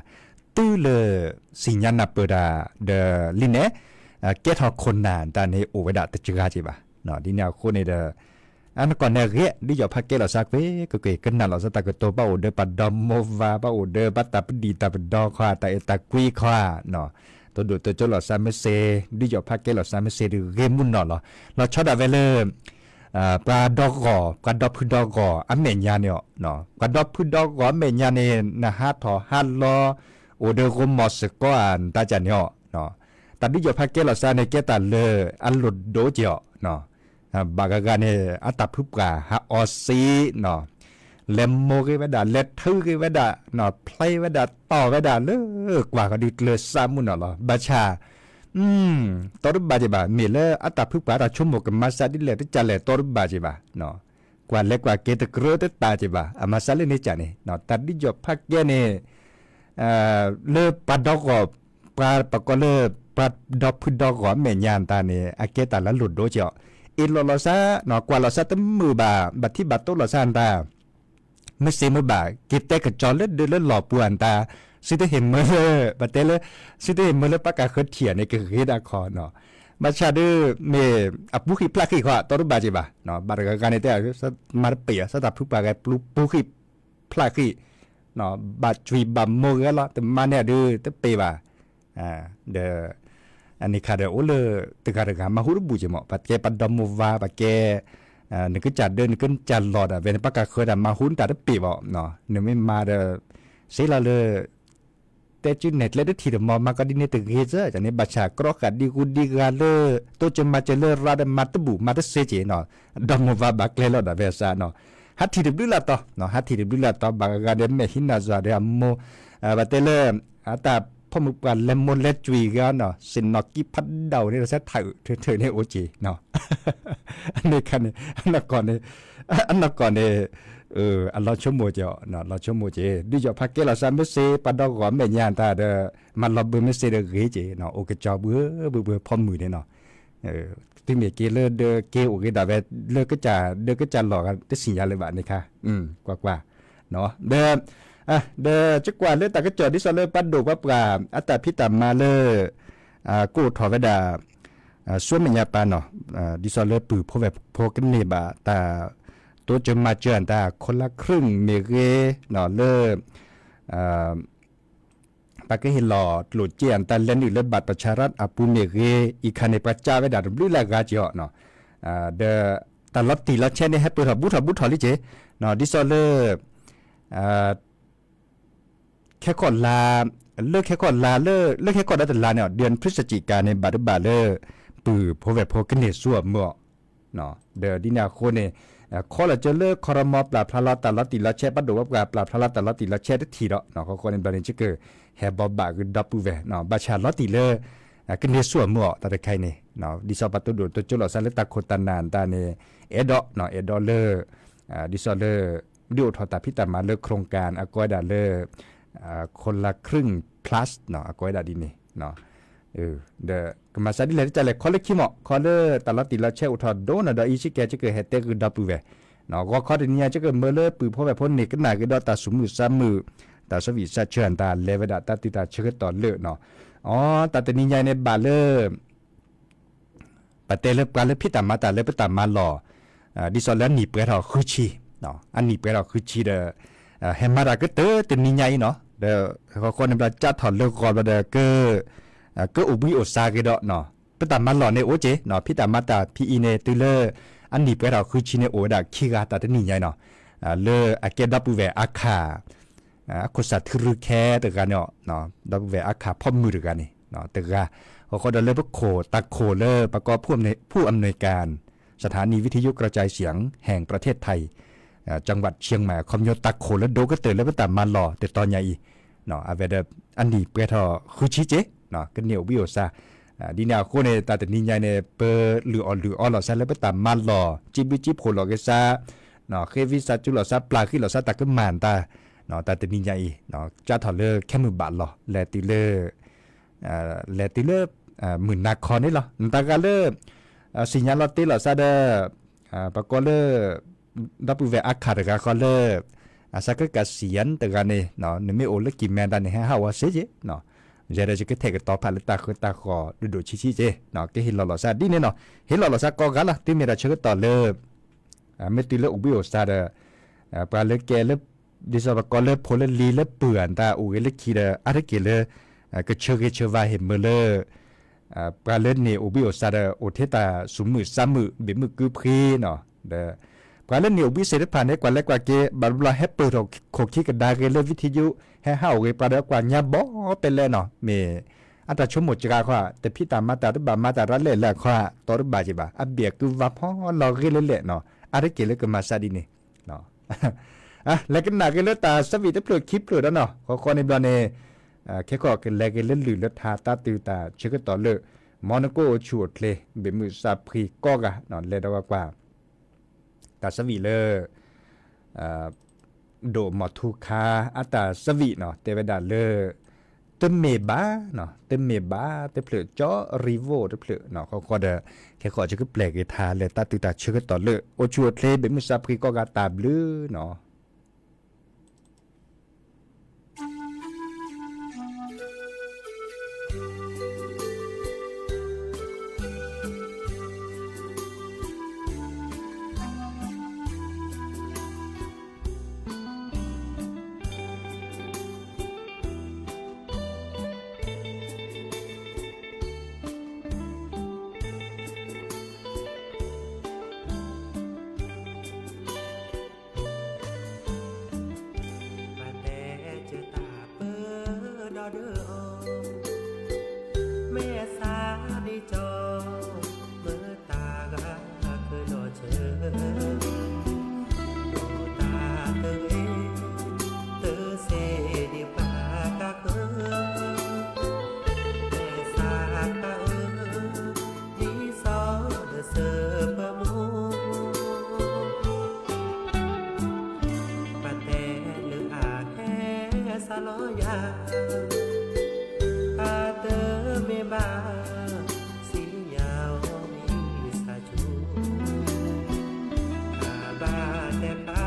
တုၤလၢ စံၣ်ညါနၢ်ပၢၢ်တၢ် ဒီးလံန့ၣ် ကဲထီၣ်ခိၣ်နၢ်တၢ်န့ၣ်အိၣ်ဝဲဒၣ်တကဂၤက့ဘၣ်. ဒ်န့ၣ်အဃိန့ၣ်ဒီး အနီၢ်ကီၢ်န့ၣ်အဂ့ၢ် ဒုးယီၣ်ဖးကဲလီၤစၢ်ကွ့ၢ်ကွ့ၢ်ကွ့ၢ် ကနၣ်လီၤစၢ်တၢ်ကတိၤ ဘၣ်အိၣ်ဒီးပှၤဒီမိၢ်ဝၤ ဘၣ်အိၣ်ဒီးဘၣ်တၢ်ပဒံၣ်တၢ်ပဒီခီ တၢ်အဲၣ်တၢ်ကွံခီ တိဒိၣ်တိကၠိလီၤစၢ်မ့ၢ်စ့ ဒုးယီၣ်ဖးကဲလီၤစၢ်မ့ၢ်စ့ဒီးဂ့ၢ်မုၢ်နီၢ်လီၤ. လီၤဆီဒၣ်ဝဲလၢ ပှၤဒီဂီၢ် ပှၤဒီဖုဒီဂီၢ်အမဲာ်ညါန့ၣ်အီၤ ပှၤဒီဖုဒီဂီၢ်အမဲာ်ညါန့ၣ် နဟးထီၣ်ဟးလီၤ အိၣ်ဒီးဂိၢ်မီၢ်စ့ၢ်ကီးဧါ နတၢ်ကၢ်န့ၣ်အီၤ တၢ်ဒုးယီၣ်ဖးကဲလီၤစၢ်န့ၣ် ကဲတၢ်လၢအလိၣ်ဒိၣ်က့ၤအီၤ ဘၣ်ဂၤဂၤန့ၣ် အတၢ်ဖုပှၢ်ဟးအီစ့နီၤ လဲၤမိၢ်ဂ့ၤဝဲဒၣ် လဲၤထုးဂ့ၤဝဲဒၣ် ဖျဲဝဲဒၣ် တီၢ်ဝဲဒၣ်လၢကွၢ်ဃီၤဒုးကျၢၤစၢ်မုၢ်နီၢ်လီၤ. ဘၣ်ဆၣ် တီတဘၣ်က့ဘၣ် မ့ၢ်လၢအတၢ်ဖုပှၢ်တၢ်ဆိကမိၣ်ကမၤစၢ်ဒ်လဲၣ်တကၢ်လဲၣ် တီတဘၣ်က့ဘၣ် ကွၢ်လဲၤကွၢ်က့ၤတကြၢးတတၢ်က့ဘၣ် အမၤစၢ်လၢန့ၣ်ကၢ်န့ၣ် တၢ်ဒုးယီၣ်ဖးကဲန့ၣ် လၢပှၤဒီဂီၢ် ပှၤပကိးလၢ ပှၤဒီဖုဒီဂီၢ်အမဲာ်ညါတၢ်န့ၣ် အကဲတၢ်လၢလိၣ်ဒိၣ်က့ၤအီၤ အ့ၣ်လိာ်လီၤစၢ် ကွၢ်လီၤစၢ်တမုာ်ဘၣ် ဘၣ်ထံဘၣ်တိလိာ်စၢ်တၢ် မ့ၢ်စ့မ့ၢ်ဘၣ် က့ၤတဲကစီၤလၢဒၢးလၢလီၢ်ပူၤအတၢ် စံးတဟ့ၣ်မၢလၢ ပတဲလၢ စံးတဟ့ၣ်မၢလၢပှၤကၢ်ဃၢထံၣ်န့ၣ် ကဂ့ၤဒၣ်ခီနီၤ ဘၣ်ဆၣ်ဒုး မ့ၢ်အပူၤဃံၣ်ဖျးဃံၣ်ခီ တီတဘၣ်က့ဘၣ် ဘၣ်တဂၤဂၤန့ၣ်တဲ မၤတပ့ၢ်အီၤ စၢ်တၢ်ဖုပှၢ်ဂဲၤပူၤဃံၣ်ဖျးဃံၣ် ဘၣ်ကွံာ်ဘၣ်မိၢ်ဂဲၤလီၤ တမၤန့ၢ်ဒုးတပ့ၢ်ဘၣ် ဒီး အန့ၣ်ခါဒီးအိၣ်လၢ တဂၤတဂၤမၤဟူတဘူၣ်က့မး ပှၤကဲပှၤဒီမိၢ်ဝၤ ပှၤကဲ နကစၢ်ဒၢ နကစၢ်လီၢ်ဒၣ်ဝဲန့ၣ် ပှၤကၢ်ဃၢတၢ်မၤဟူနတၢ်တပ့ၢ်ဘၣ် နမ့ၢ်မၤဒီး စ့လီၤလၢ တဲကုနဲၣ်ကျဲတထံၣ်တမီၤ မၤကီဒ်န့ၣ်တဂ့ၤစၢ် န့ၣ်ဘၣ်ဆၣ် ကြီဃာ်ဒံဂူဒံဂၤလၢ တိစၢၤမၤစၢၤလၢရၤဒီးမၤတဘူၣ်မၤတစ့က့နီၤ ဒီမိၢ်ဝၤဘၣ်ကျဲလီၤဒၣ်ဝဲစၢ်နီၤ ဟးထံၣ်တဘျုးလၢ်တီၤ ဟးထံၣ်တဘျုးလၢ်တီၤ ဘၣ်ဂၤဂၤဒီးမဲာ်ဟံးနၤစှၤဒီးအမိၢ် ဘၣ်တဲလၢ အတၢ်ဖီၣ်မုၢ်ပှၢ်လဲၤမိၢ်လဲၤကွံာ်ဂ့ၤနီၤ စ့ၢ်နီၣ်ကံဖးဒိၣ်န့ၣ် လီၤစဲထးအုးထုးထုးန့ၣ်အိၣ်က့နီၤ အန့ၣ်ခါန့ၣ် အနီၢ်ကီၢ်န့ၣ် အနီၢ်ကီၢ်န့ၣ် အလီၤဆိကမိၣ်က့ၤ လီၤဆိကမိၣ်က့ၤ ဒုးယီၣ်ဖးကဲလီၤစၢ်မ့ၢ်စ့ ပှၤဒီဂီၢ်မဲာ်ညါတၢ်ဒီး မၤလီၤဘၢမ့ၢ်စ့ဒီးဂ့ၤက့ၤ အိၣ်ကစီၤဘှ့ဘှ့ဖီမုၢ်န့ၣ်နီၤ သုမ့ၢ်က့ၤလၢဒၢးက့ၤအိၣ်ဂ့ၤဒၣ်ဝဲ လၢကစၢ်ဒၢးကစၢ်လီၢ်ဂၤ တသ့ၣ်ညါလၢၤဘၣ်န့ၣ်ခါ ကွၢ်ကွၢ် ဒီး ဒီးကကွၢ်လၢတၢ်ကစီၣ်ဒ်သိးလၢပှၤဒိၣ်ပှၤပှၢ် အတၢ်ဖံးတၢ်မၤလၢ ကအိၣ်ထီၣ်ဝဲဒၣ် ဆူမဲာ်ညါပၢ်နီၤ ဒ်သိးလၢပုၢ်ဖိဝဲၢ်ဖိကန့ၢ်ဘၣ်တၢ် တိစၢၤမၤစၢၤအတၢ် คนละครึ่ง မ့ၢ်ဂ့ၤ လၢ ပှၤကဟ့ၣ်လီၤကျိၣ်စ့အတၢ်လဲၤနုာ်လၢ บัตรประชารัฐ အပူၤမ့ၢ်ဂ့ၤ အံၤခါန့ၣ် ပှၤကးဝဲဒၣ်တဘျုးလၢ်ဂၤက့ၤအီၤ ဒီး တၢ်လီၤတံၢ်လီၤဆဲးန့ၣ် ဟဲပၢၢ်ထီၣ်ဘူးထီၣ်ဘူးထီၣ်လံက့ၤ ဒ်သိးလၢ ခဲကီၢ်လါ လၢခဲကီၢ်လါ လၢ လၢခဲကီၢ်ဒီတလါန့ၣ် เดือนพฤศจิกา န့ၣ် ဘၣ်တဘၣ်လၢ ပုၢ်ဖိဝဲၢ်ဖိကန့ၢ်ဆူအမုၢ်အီၤ ဒီးဒ်န့ၣ်အဃိန့ၣ် ခီလီၤကၢလၢ ခီရမီ ပျၢ်ဖျါလီၤတၢ်လီၤတံၢ်လီၤဆဲး ပှၤဒိၣ်ပှၤပှၢ် ပျၢ်ဖျါလီၤတၢ်လီၤတံၢ်လီၤဆဲးတထံၣ်ဒီး ခီဃိန့ၣ်ဘျီန့ၣ် ကဟဲဘီဘၣ်ဂ့ၤဒီပုၢ်ဝဲၢ် ဘၣ်ဆၣ်လီၤတံၢ်လၢ ကန့ၢ်ဆူအမုၢ်အီၤ တၢ်တခါအံၤန့ၣ် ဒ်သိးပှၤတိဒိၣ်တိကၠိလိာ်သးလၢတၢ်ခိၣ်တၢ်နၢ်တၢ်န့ၣ် အဲၣ်ဒိး အဲၣ်ဒိးလၢ ဒ်သိးလၢ ဒုးအိၣ်ထီၣ်တၢ်ဖံးတၢ်မၤလၢ โครงการ အကိးဝဲဒၣ်လၢ คนละครึ่ง plus အကိးဝဲဒၣ်ဒ်န့ၣ် ဒီးကမၤစၢ်ဒ်လဲၣ်တကးလဲၣ် ခီလၢခံမး ခီလၢတၢ်လီၤတံၢ်လီၤဆဲးအိၣ်ထီၣ်ဒိၣ်နီၢ်ဒီးအံၤ စ့ၢ်ကီးကဟဲတဲဂ့ၤဒီပုၢ်ဝဲၢ် ဂီၤခီတနံၤညါ ကကမၢလၢပုၢ်ဖိဝဲၢ်ဖိန့ၣ် ကနၣ်က့ၤဒီးတၢ်သူၣ်မုာ်သးမုာ် တၢ်ဆၢဝံၣ်ဆၢဆၢတၢ်လဲၤဝဲဒၣ်တၢ်သုးတၢ်ဆၢကတီၢ်လၢ အီ တၢ်တနံၤညါအံၤန့ၣ်ဘၣ်လၢ ပတဲလၢပှၤလၢဖံးတၢ်မၤတၢ်လၢပတၢ်မၤလီၢ် ဒ်သိးလၢအနံၣ်ပှဲၤထီၣ်ဃုဆံ အနံၣ်ပှဲၤထီၣ်ဃုဆံဒီး ဟဲမၤတၢ်ကတၢၢ်တနံၤညါအံၤနီၤ ဒီး ဃီဃီန့ၣ်ဘျီ ကးထီၣ်လၢဂီၤဘျီဒီး က ကအိၣ်ဘှံးအိၣ်စးက့ၤဒီး ပတၢ်မၤလီၢ်န့ၣ်အိၣ်က့ၤ ဖံးတၢ်မၤတၢ်ဖံးအံၤန့ၣ် တုၤလၢ အနံၣ်ပှဲၤထီၣ်ဃုဆံန့ၣ် အိၣ်ဝဲဒၣ်ခံဂၤတၢ်တနံၤညါအံၤနီၤ လၢအကဲဒီပုၢ်ဝဲၢ်အခၣ် အခိၣ်စၢ်ထုရူခဲတဂၤန့ၣ် ဒီပုၢ်ဝဲၢ်အခၣ်ဖီမုၢ်တဂၤန့ၣ် တဂၤ ဃီဃီဒီးလၢပခိၣ်တၢ်ခိၣ်လၢပကိး ผู้อำนวยการ สถานีวิทยุกระจายเสียงแห่งประเทศไทย จังหวัดเชียงใหม่ အခီပညီတၢ်ခိၣ်လၢဒိၣ်ကတၢၢ်လၢပတၢ်မၤလီၢ်တတီၤညါအံၤ, အဝဲဒီး အနံၣ်ပှဲၤထီၣ်ဃုဆံက့ၤ, ကန့ၢ်အိၣ်ဘှံးအိၣ်သါ, ဒ်န့ၣ်အဃိန့ၣ် တၢ်တနံၤညါအံၤန့ၣ် ပလုၢ်အီၣ်လုၢ်အီလီၤသးလၢပတၢ်မၤလီၢ် စံးဘျုးစံးဖှိၣ်လီၤက့ၤသး, ဃ့ဝံသးစူၤလီၤသး ပျၢ်ဃံလီၤသးတၢ်ကမၣ်တၢ်, တၢ်တနံၤညါအံၤ ကၢ်ထီၣ်လၢခဲမုၢ်ဘၣ်လီၤ လဲၤတုၤလၢ လဲၤတုၤလၢ မုၢ်နၤခီန့ၣ်လီၤ. နတၢ်ဂၤလၢ သ့ၣ်ညါလီၤတ့ၢ်လီၤသးဒီး ပကိးလၢ ဒီပုၢ်ဝဲၢ်အါခၣ်တဂၤဃီလၢ အစၢ်ကကးစံယၣ်တဂၤန့ၣ် နမ့ၢ်အိၣ်လၢကံၢ်မဲတၢ်န့ၣ် ဟဲဟးဝဲစ့ၢ်ကီး, ယဲဒီးယကထဲၣ်ကတီၤဖးလၢတၢ်ဃၢတၢ်ဃီၤဒိၣ်ဒိၣ်ဆံးဆံးက့ၤ, ကဟ့ၣ်လီၤလီၤသးဒ်န့ၣ်နီၤ, ဟ့ၣ်လီၤလီၤသးကိးဂၤလီၤ တုၤမ့ၢ်တၢ်ဆၢကတီၢ်လၢ မ့ၢ်တုၤလၢအိၣ်ဘှံးအိၣ်သါဒီး ပှၤလၢကဲလၢ ဒ်သိးပကိးလၢဖိလၢလံၤလၢပုၢ်အတၢ်အိၣ်ဂ့ၤလၢခံဒီး အါတက့ၢ်လၢ ကဆၢဂ့ၤဆၢဝါဟ့ၣ်မၢလၢ ပှၤလၢန့ၢ်အိၣ်ဘှံးအိၣ်သါဒီး အိၣ်ထဲတၢ်သူၣ်မုာ်သးမုာ် ဘ့ၣ်မုာ်ကုဖှံနီၤ, ဒီး ပှၤလၢန့ၢ်အိၣ်ဘှံးသ့ၣ်တဖၣ်န့ၣ် ကွၢ်လဲၤကွၢ်က့ၤ ဘၣ်တဘျီဟဲပၢၢ်ထီၣ်ခိၣ်ခံကဒါက့ၤလၢ ဝံထံယူ ဟဲဟးအိၣ်ဂ့ၤ ပှၤဒီးကွၢ်ညါဘီပဲလဲနီၤ, မ့ၢ်အတၢ်ဆိကမိၣ်စှၤခီ တဖံးတၢ်မၤတၢ်တဘၣ်မၤတၢ် တၢ်လဲၣ်လဲၣ်ခီ တီတဘၣ်က့ၤဘၣ် အဘ့ၣ်အကုဝါဖီလီၤဂ့ၤလၢလဲၣ်နီၤ, အါတက့ၢ်လၢကမၤသးဒ်န့ၣ် လဲၤကနၣ်က့ၤလၢတၢ်သးဝံၣ်တဖျၢၣ်ခံဖျၢၣ်ဒီးနီၤ ဃီဃီန့ၣ်ဘျီန့ၣ် ခဲကီၢ်ကလဲၤက့ၤလၢလုၢ်လၢထါ တၢ်တုၤတၢ်ဆၢကတီၢ်လၢ မီနကိအိၣ်ဆူၣ်အိၣ်ချ့ ဘ့ၣ်မုၢ်သးဖှံကိးဂၤ လဲၤဒီးဝဲကွၢ် တၢ်သးဝံၣ်လၢ ဒိၣ်မီၢ်ထူခါ အတၢ်သးဝံၣ်နီၤ တဲဝဲဒၣ်လၢ တမ့ၢ်ဘၣ်နီၤ တမ့ၢ်ဘၣ်တဖျၢၣ် ကၠီရံၤဝိၣ်တဖျၢၣ်နီၤ ဃီဃီဒီး ခဲကီၢ်ကပျဲၢ်က့ၤထါလၢတၢ်တုၤတၢ်ဆၢကတီၢ်လၢ အိၣ်ဆူၣ်အိၣ်ချ့ ဘ့ၣ်မုၢ်သးဖှံကိးဂၤတၢ်ဘျုးနီၤ ပတဲကတၢ်ပၢဒီဒုအီၤ, မဲာ်သးဒ်ကၠီ, မ့ၢ်တၢ်ဂၤကဒီးဆၢ, ဒိၣ်တၢ်တဂ့ၤ, တစ့ဒံးပှၤကါဃၢ, မဲာ်သးကါအၢ, ဒ်သိးဒီးစၢၤပမိၢ် ပတဲလၢအဟဲစးလီၤယၤ, အတမ့ၢ်ဘၣ်, စံယၤအီၤမ့ၢ်စၢ်ဆူၣ်, အဘၣ်တဲဖျါ,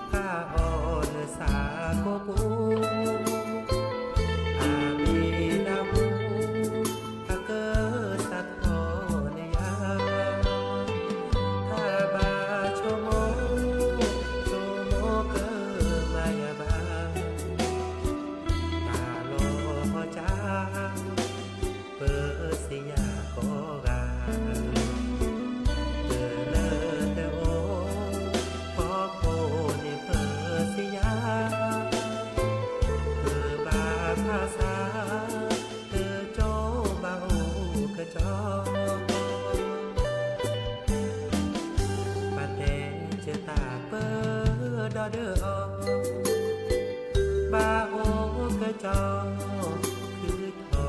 အအီၣ်လၢစးကိးပူၤ, အမ့ၢ်ဒၣ်မူ, အကစၢ်ထီၣ်န့ၢ်ယၤ, တၢ်ဘၣ်ဆိကမိၣ်, ဆိကမိၣ်ကမၤယၤဘၣ်, တၢ်လီၤကၢ်, ပစံယၤကိးဂၤ, တလၢတအိၣ်, ဖီခိၣ်န့ၣ်ပစံယၤ, တဘၣ်ဖးဆါ, တကၠီဘၣ်အိၣ်ကကၠီ ပတဲကတၢ်ပၢဒီဒုအီၤ, ဘၣ်အိၣ်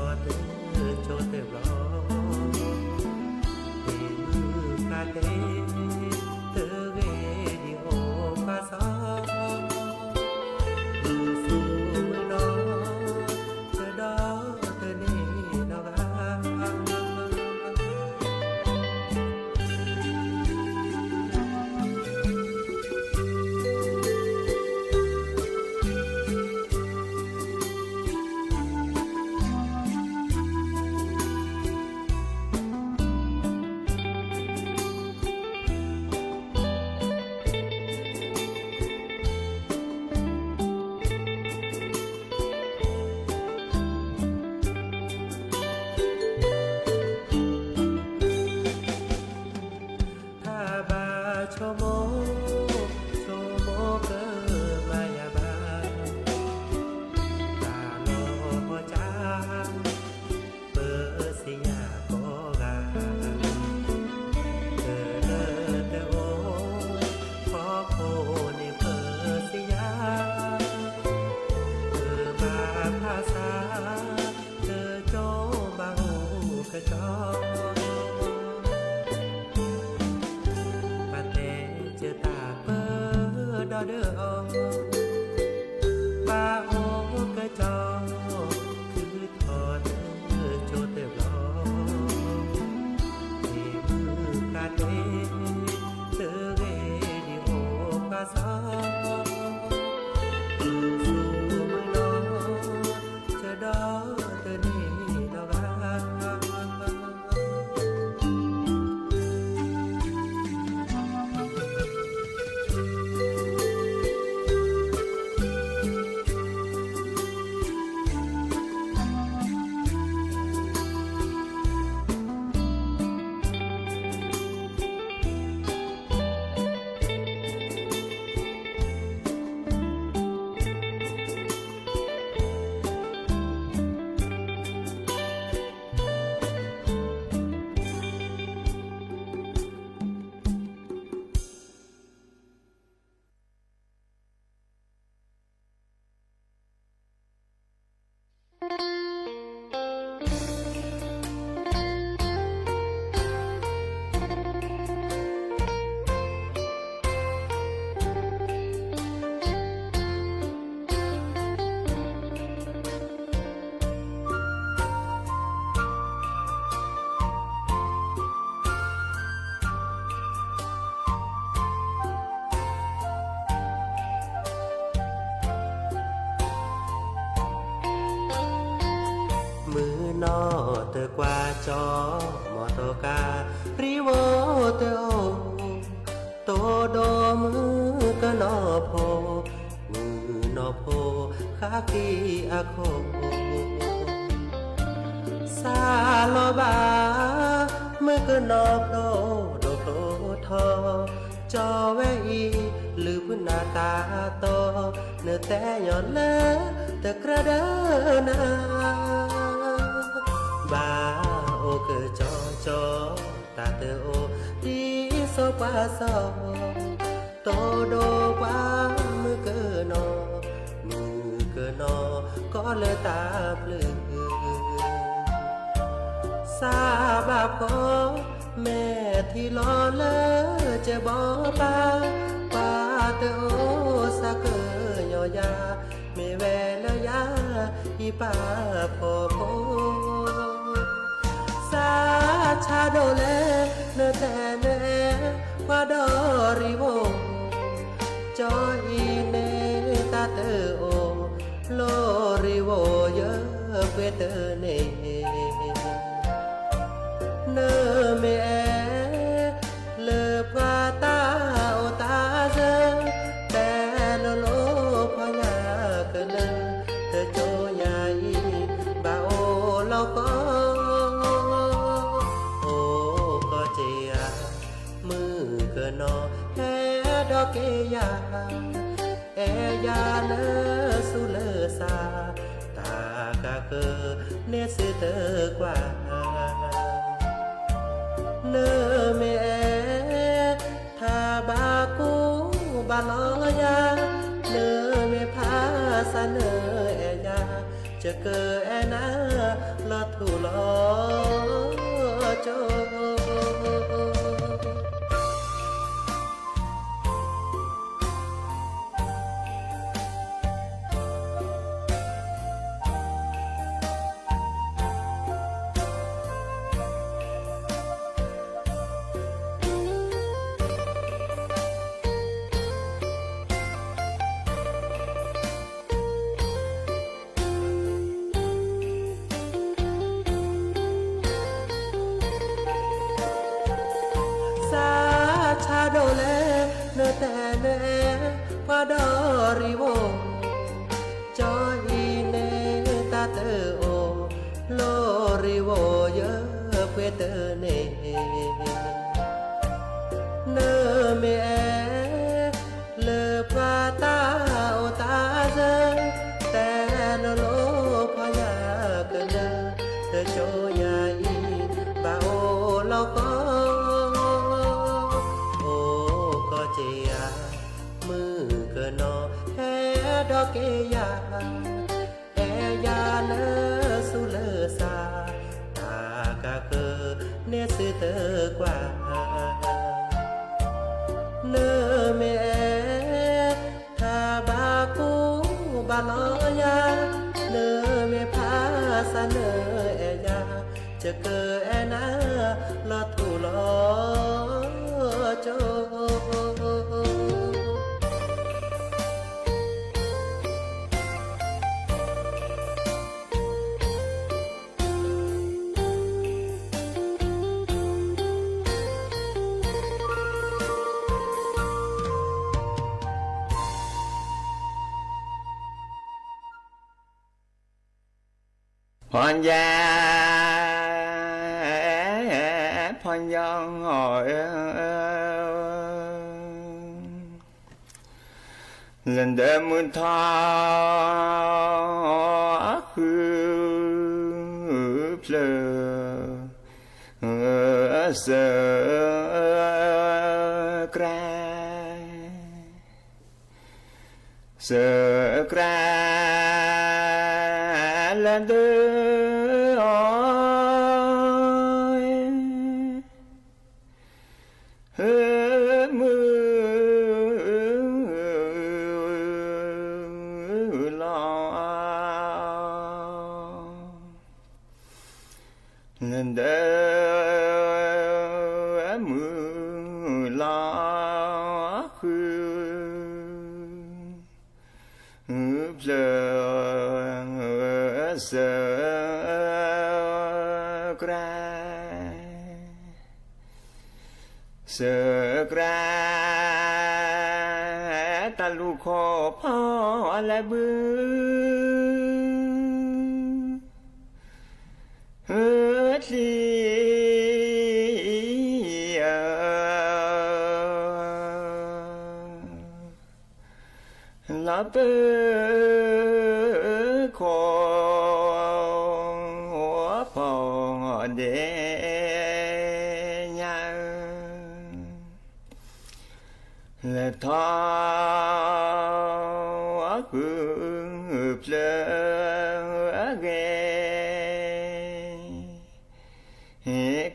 ကကၠီ, ခုထီၣ်တကၠီတဘျီ, မ့ၢ်မုၢ်ဖးတဲ, တဂ့ၤဒံးအိၣ်ပှၤစီ မုၢ်ဆူၣ်မုၢ်နီၤ, တဒီတန့ၢ်နီတဂၤ တၢ်ဘၣ်ဆိကမိၣ်, ဆိကမိၣ်ကမၤယၤဘၣ်, တၢ်လီၤကၢ်, ပစံယၤကိးဂၤ, တလၢတအိၣ်, ဖီခိၣ် ကၠီမီတီကါ ရံဝိတအိၣ်, တိဒိမုၣ်ကနီၤဖိ, မုၣ်နီၤဖိဃၣ်ဃံအခိၣ်, စးလီၤဘၣ် မုၣ်ကနီၤဖိဒိၣ်ကျိထီ, ကၠီဝဲအံၤ လုၢ်ဖုနၤတၢ်တီ, နတဲညီလၢတကြၢးဒီးနၤ ဘၣ်အိၣ်ကၠီကၠီ တၢ်တအိၣ် ဒ်စီၤပှၤစီၤ, တိဒိပှၤမုၣ်ကနီၤ, မုၣ်ကနီၤကီလၢတၢ်ပျုၢ်, စးဘၣ်ဖီ မဲာ်ထံလီၤလၢကဘီပၤ, ပှၤတအိၣ်စးကညီၤယၤ, မ့ၢ်ဝဲလၢယၤအံၤပာ်ဖှိၣ်ဖိ စးဆါဒိၣ်လဲၣ် နတဲနအဲၣ် ပှၤဒီးရံဝိ, ကၠီအံၤန့ၣ်တၢ်တအိၣ် လီၤရံဝိယပှ့ၤတန့ၢ် နမ့ၢ်အဲၣ် လၢပှၤတၢ်အိၣ်တၢ်စၢၤ, တဲလိၤလိၤဖီညါကလၢာ်, တကၠိညါအံၤ ဘၣ်အိၣ်လီၤဃီ, အိၣ်ကီၢ်က့ၤယၤ, မုၣ်ကနီၤဟဲဒီးက့ၤယၤ, အဲၣ်ယၤလၢဆူးလၢဆါ, တၢ်ကးဃၢၤန့ၣ်စုတကွၢ် နမ့ၢ်အဲၣ် ထါဘၣ်ကူဘၣ်လီၤယၤ, နမ့ၢ်ဖးစးနအဲၣ်ယၤ, ယကအဲၣ်နၤလီၤထူလီၤ ကၠိ စးဆါဒိၣ်လဲၣ် နတဲနအဲၣ် ပှၤဒီးရံဝိ, ကၠီအံၤန့ၣ်တၢ်တအိၣ် လီၤရံဝိယပှ့ၤတန့ၢ် နမ့ၢ်အဲၣ် လၢပှၤတၢ်အိၣ်တၢ်စၢၤ, တဲလိၤလိၤဖီညါကလၢာ်, တကၠိညါအံၤ ဘၣ်အိၣ်လီၤဃီ, အိၣ်ကီၢ်က့ၤယၤ, မုၣ်ကနီၤဟဲဒီးက့ၤယၤ, အဲၣ်ယၤလၢဆူးလၢဆါ, တၢ်ကးဃၢၤန့ၣ်စုတကွၢ် နမ့ၢ်အဲၣ် ထါဘၣ်ကူဘၣ်လီၤယၤ, နမ့ၢ်ဖးစးနအဲၣ်ယၤ, ယကအဲၣ်နၤလီၤထူလီၤ ကၠိ ဖီယါ, ဖီယါဧၢ, လၢဒၢမုၢ်ထီၣ် ဃုဖျၢၣ် စၢကြၢး စၢကြၢး လၢဒၢအီၤ မုၢ်လီၤ လၢဒၢမုၢ်လီၤ ဃုဖျၢၣ် စၢကြၢး စကြၢး တၢ်လူၢ်ခိၣ်ဖီလဲၤဘုး ချံ လီၤပၢခိၣ်ဖီဒဲးညါ လဲၤထီၣ်ဃုဖျၢၣ်ဂ့ၤ က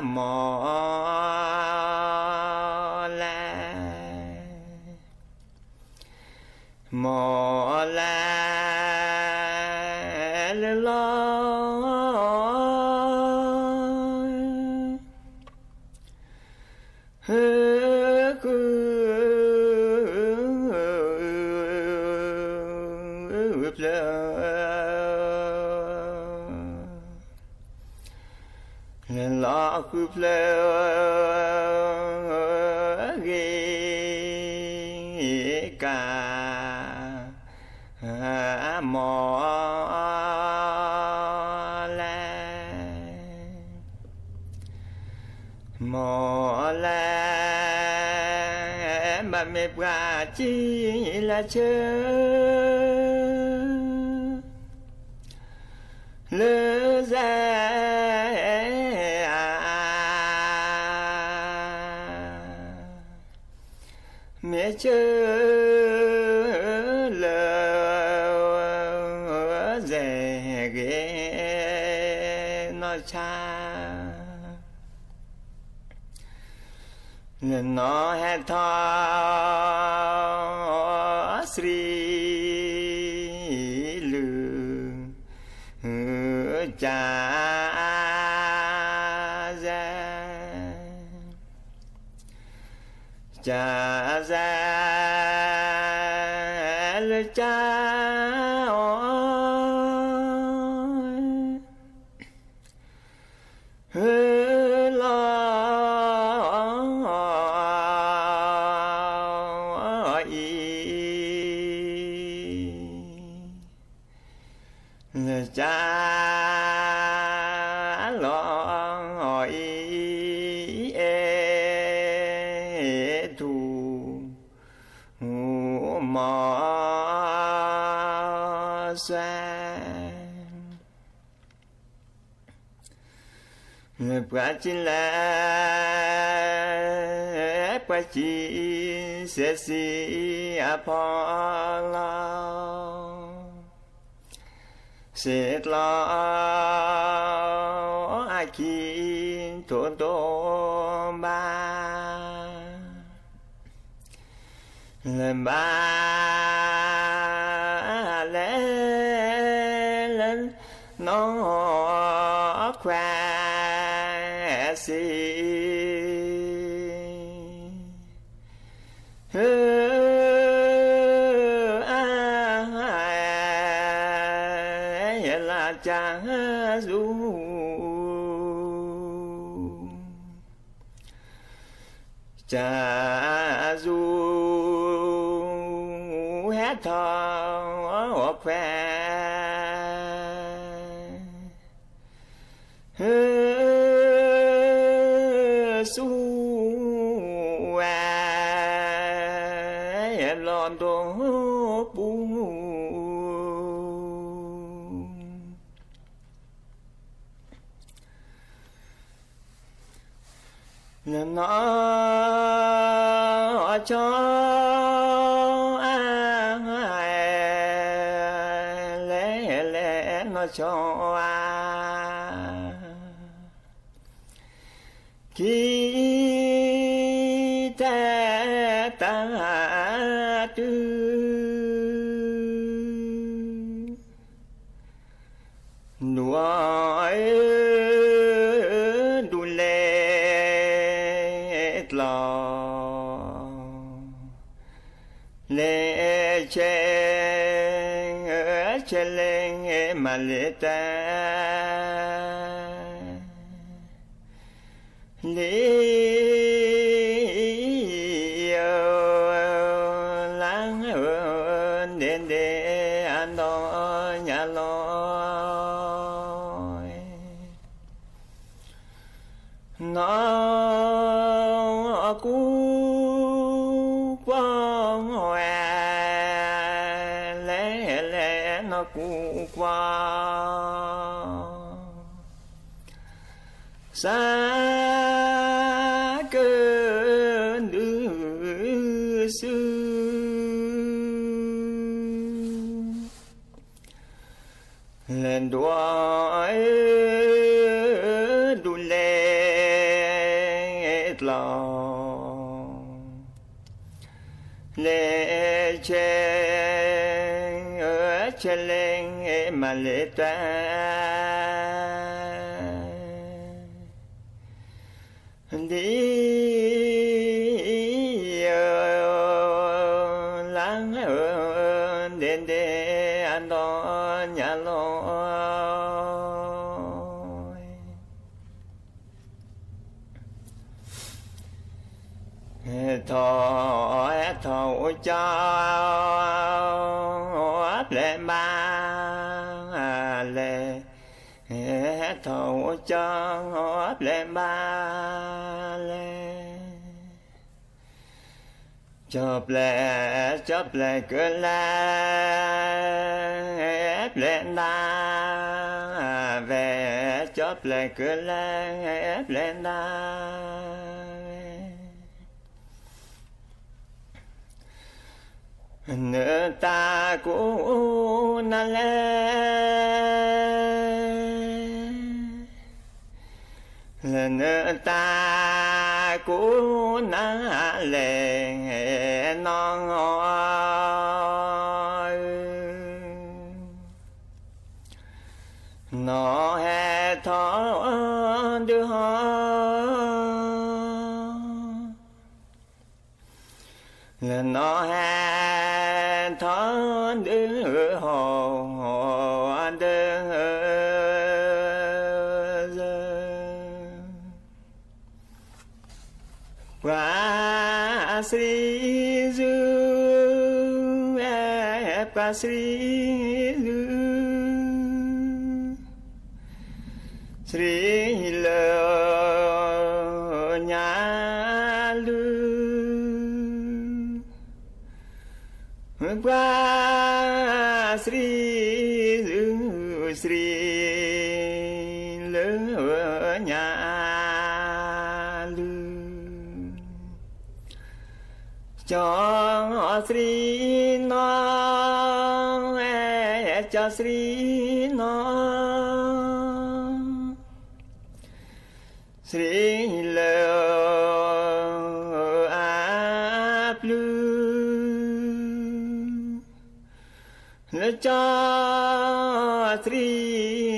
မီၤလဲၣ် မီၤလဲၣ်လၢလီၤ ဃုဖျၢၣ် လဲၤလီၤဃုဖျၢၣ်ဂ့ၤ ကမီၤလဲၣ် မီၤလဲၣ် ဘၣ်မ့ၢ်ပှၤစံလၢဆၢ လၢစဲး မ့ၢ်ဆၢလၢစဲးဂ့ၤ နီၢ်ဆါ နနီၢ်ဟဲထီၣ် စံလုၢ် ကၢ်စဲး ကၢ်စဲး လၢကၢ်အီၤ လီၤအံၤ လၢကၢ်လီၤအံၤ အဲၣ်ထူ မီၤစွဲ လၢပှၤစံလဲၣ် ပှၤစံ စဲးစံအဖီလီၤ စ့ကျီ အခံ ထိၣ်ဒိၣ်ဘၣ် လၢဘၣ်လဲၣ် လၢနီၢ်ခွါ စံ ဟၢ အါ ယလၢကၢ်စူၤ ကၢ်စူၤ ဟဲထီၣ်ခွဲး ဟၢ စူၤဝဲ ဘျီၣ်ဒိၣ်ပူၤ နနီၢ်ဆီ အါ လဲၤလဲၤနီၢ်ဆီ အါ ခံ တၢ် တၢ် တုၤ ဒူၣ်အီၣ် ဒူၣ်လဲၤကျီ လဲၤဆဲး ဆဲးလဲၤမၤလဲၤတၢ် လံဧၢ, လါဧၢ, ဒ့ဒ့အဒီညါလီၤ. နီၢ်ကူကွီၢ်ဝဲ, လဲၤလဲၤနီၢ်ကူကွီၢ် စးကဒုးဆူ လဲၤဒွးဧၢ ဒူၣ်လဲၤကျီၤ, လဲၤဆဲးဆဲးလဲၤမၤလဲၤတွဲ ဒ်အံၤဧၢ, လါဧၢ, ဒ့ဒ့အဒီညါလီၤ. ဟဲထီၣ်ဟဲထီၣ်အိၣ်ကၠီ ပျဲၢ်ဘၣ်လဲၣ်, ဟဲထီၣ်အိၣ်ကၠီပျဲၢ်ဘၣ်လဲၣ်, ကၠီပျဲၢ် ကၠီပျဲၢ်ကလဲၤ ပျဲၢ်နၤဝဲ, ကၠီပျဲၢ်ကလဲၤ ပျဲၢ်နၤဝဲ နတၢ်ကိးနၤလဲၣ်, လၢနတၢ်ကိးနၤလဲၣ်, နီၢ်ဧၢ, နီၢ်ဟဲထီၣ်ဒုးဟီၣ် လၢနီၢ်ဟဲထီၣ်ဒုးဟီၣ်ဒုး ပှၤစံးဆူ, ပှၤစံးဆူ, စံးလၢညါလူၤ ပှၤစံးဆူ, စံးလၢညါလူၤ ကၠီစံးနီၢ်, ကၠီစံးနီၢ်, စံးလၢအပျုၤ လၢကၠီ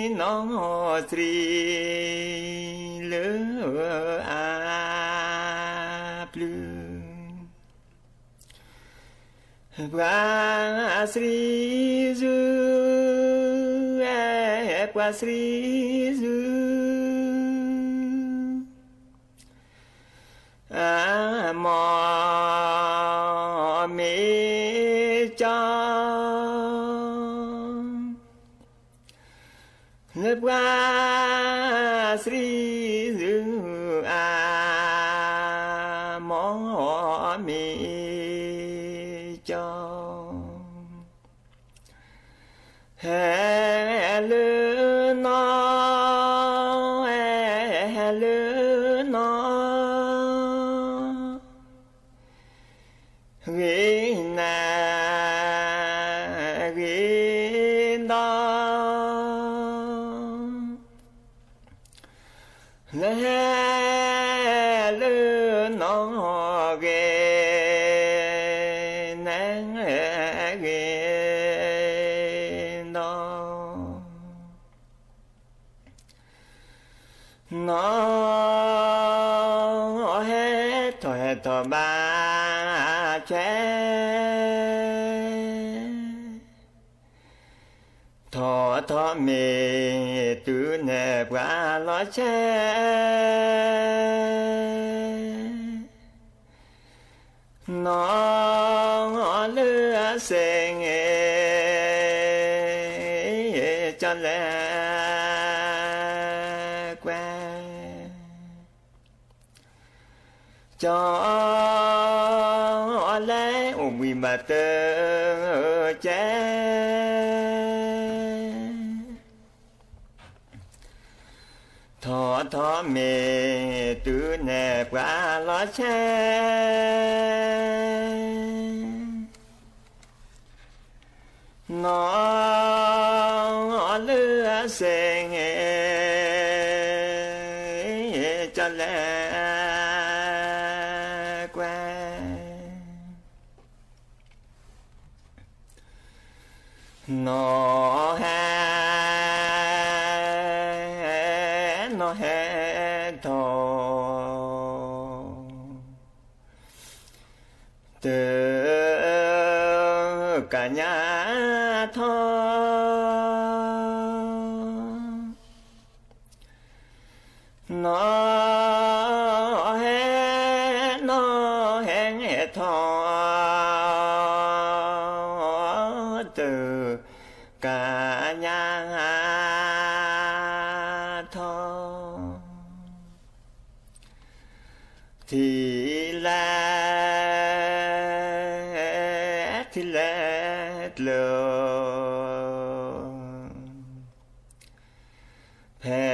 စံးနီၢ် စံးလၢအပျုၤ ပှၤစံးဆူ, ပှၤစံးဆူ အမိၢ်မ့ၢ်ကၠီ လၢပှၤစံးဆူ အမိၢ်မ့ၢ်ကၠီ ဟဲလၢနီၢ်, ဟဲလၢနီၢ်, ဂ့ၤနၤဂ့ၤဒီး လၢဟဲလၢနီၢ်ဂ့ၤ, နဂ့ၤဒီး နီၢ်ဟဲထီၣ်ဟဲထီၣ်ဘၣ်ဆဲး ထီၣ် ထီၣ်မ့ၢ်တုၤန့ၣ်ပှၤလီၤဆဲး, နီၢ်လၢအစ့ၣ်န့ၣ် ကၠီၤလဲၣ်ကွဲး ကၠီၤလဲၣ်အိၣ်ဘှံးဘၣ်တၢ်ကဲး, ထီၣ်ထီၣ်မ့ၢ်တုၤန့ၣ်ပှၤလီၤဆဲး, နီၢ်လၢအစ့ၣ်န့ၣ် ကၠီၤလဲၣ်ကွဲး, နီၢ်ဟဲ နီၢ်ဟဲထီၣ် တကညးထီၣ်, နီၢ်ဟဲ နီၢ်ဟဲထီၣ် တကညးထီၣ် ထံၣ်လဲၣ် ထံၣ်လဲၣ်ကျၢၤ ဖဲ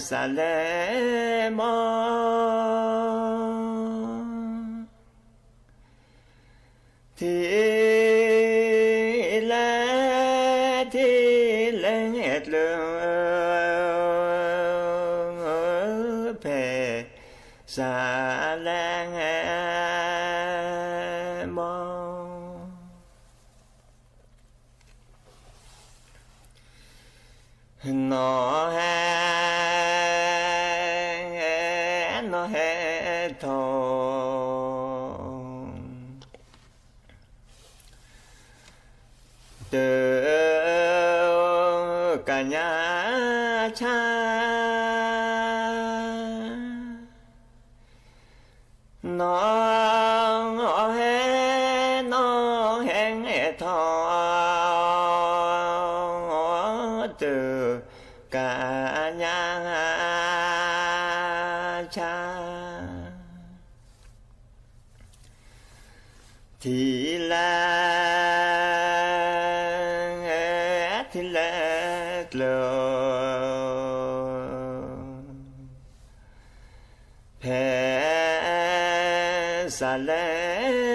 စးလဲၤဘီ ထံၣ်လဲၣ် ထံၣ်လဲၣ်ကျၢၤ ဖဲစးလဲၤ ဘီ နီၢ်ဟဲ နီၢ်ဟဲထီၣ် တကညးဆါ နီၢ်ဟဲ နီၢ်ဟဲထီၣ် တကညးဆါ ထံၣ်လဲၣ် ထံၣ်လဲၣ်ကျၢၤ ဖဲစးလဲၤ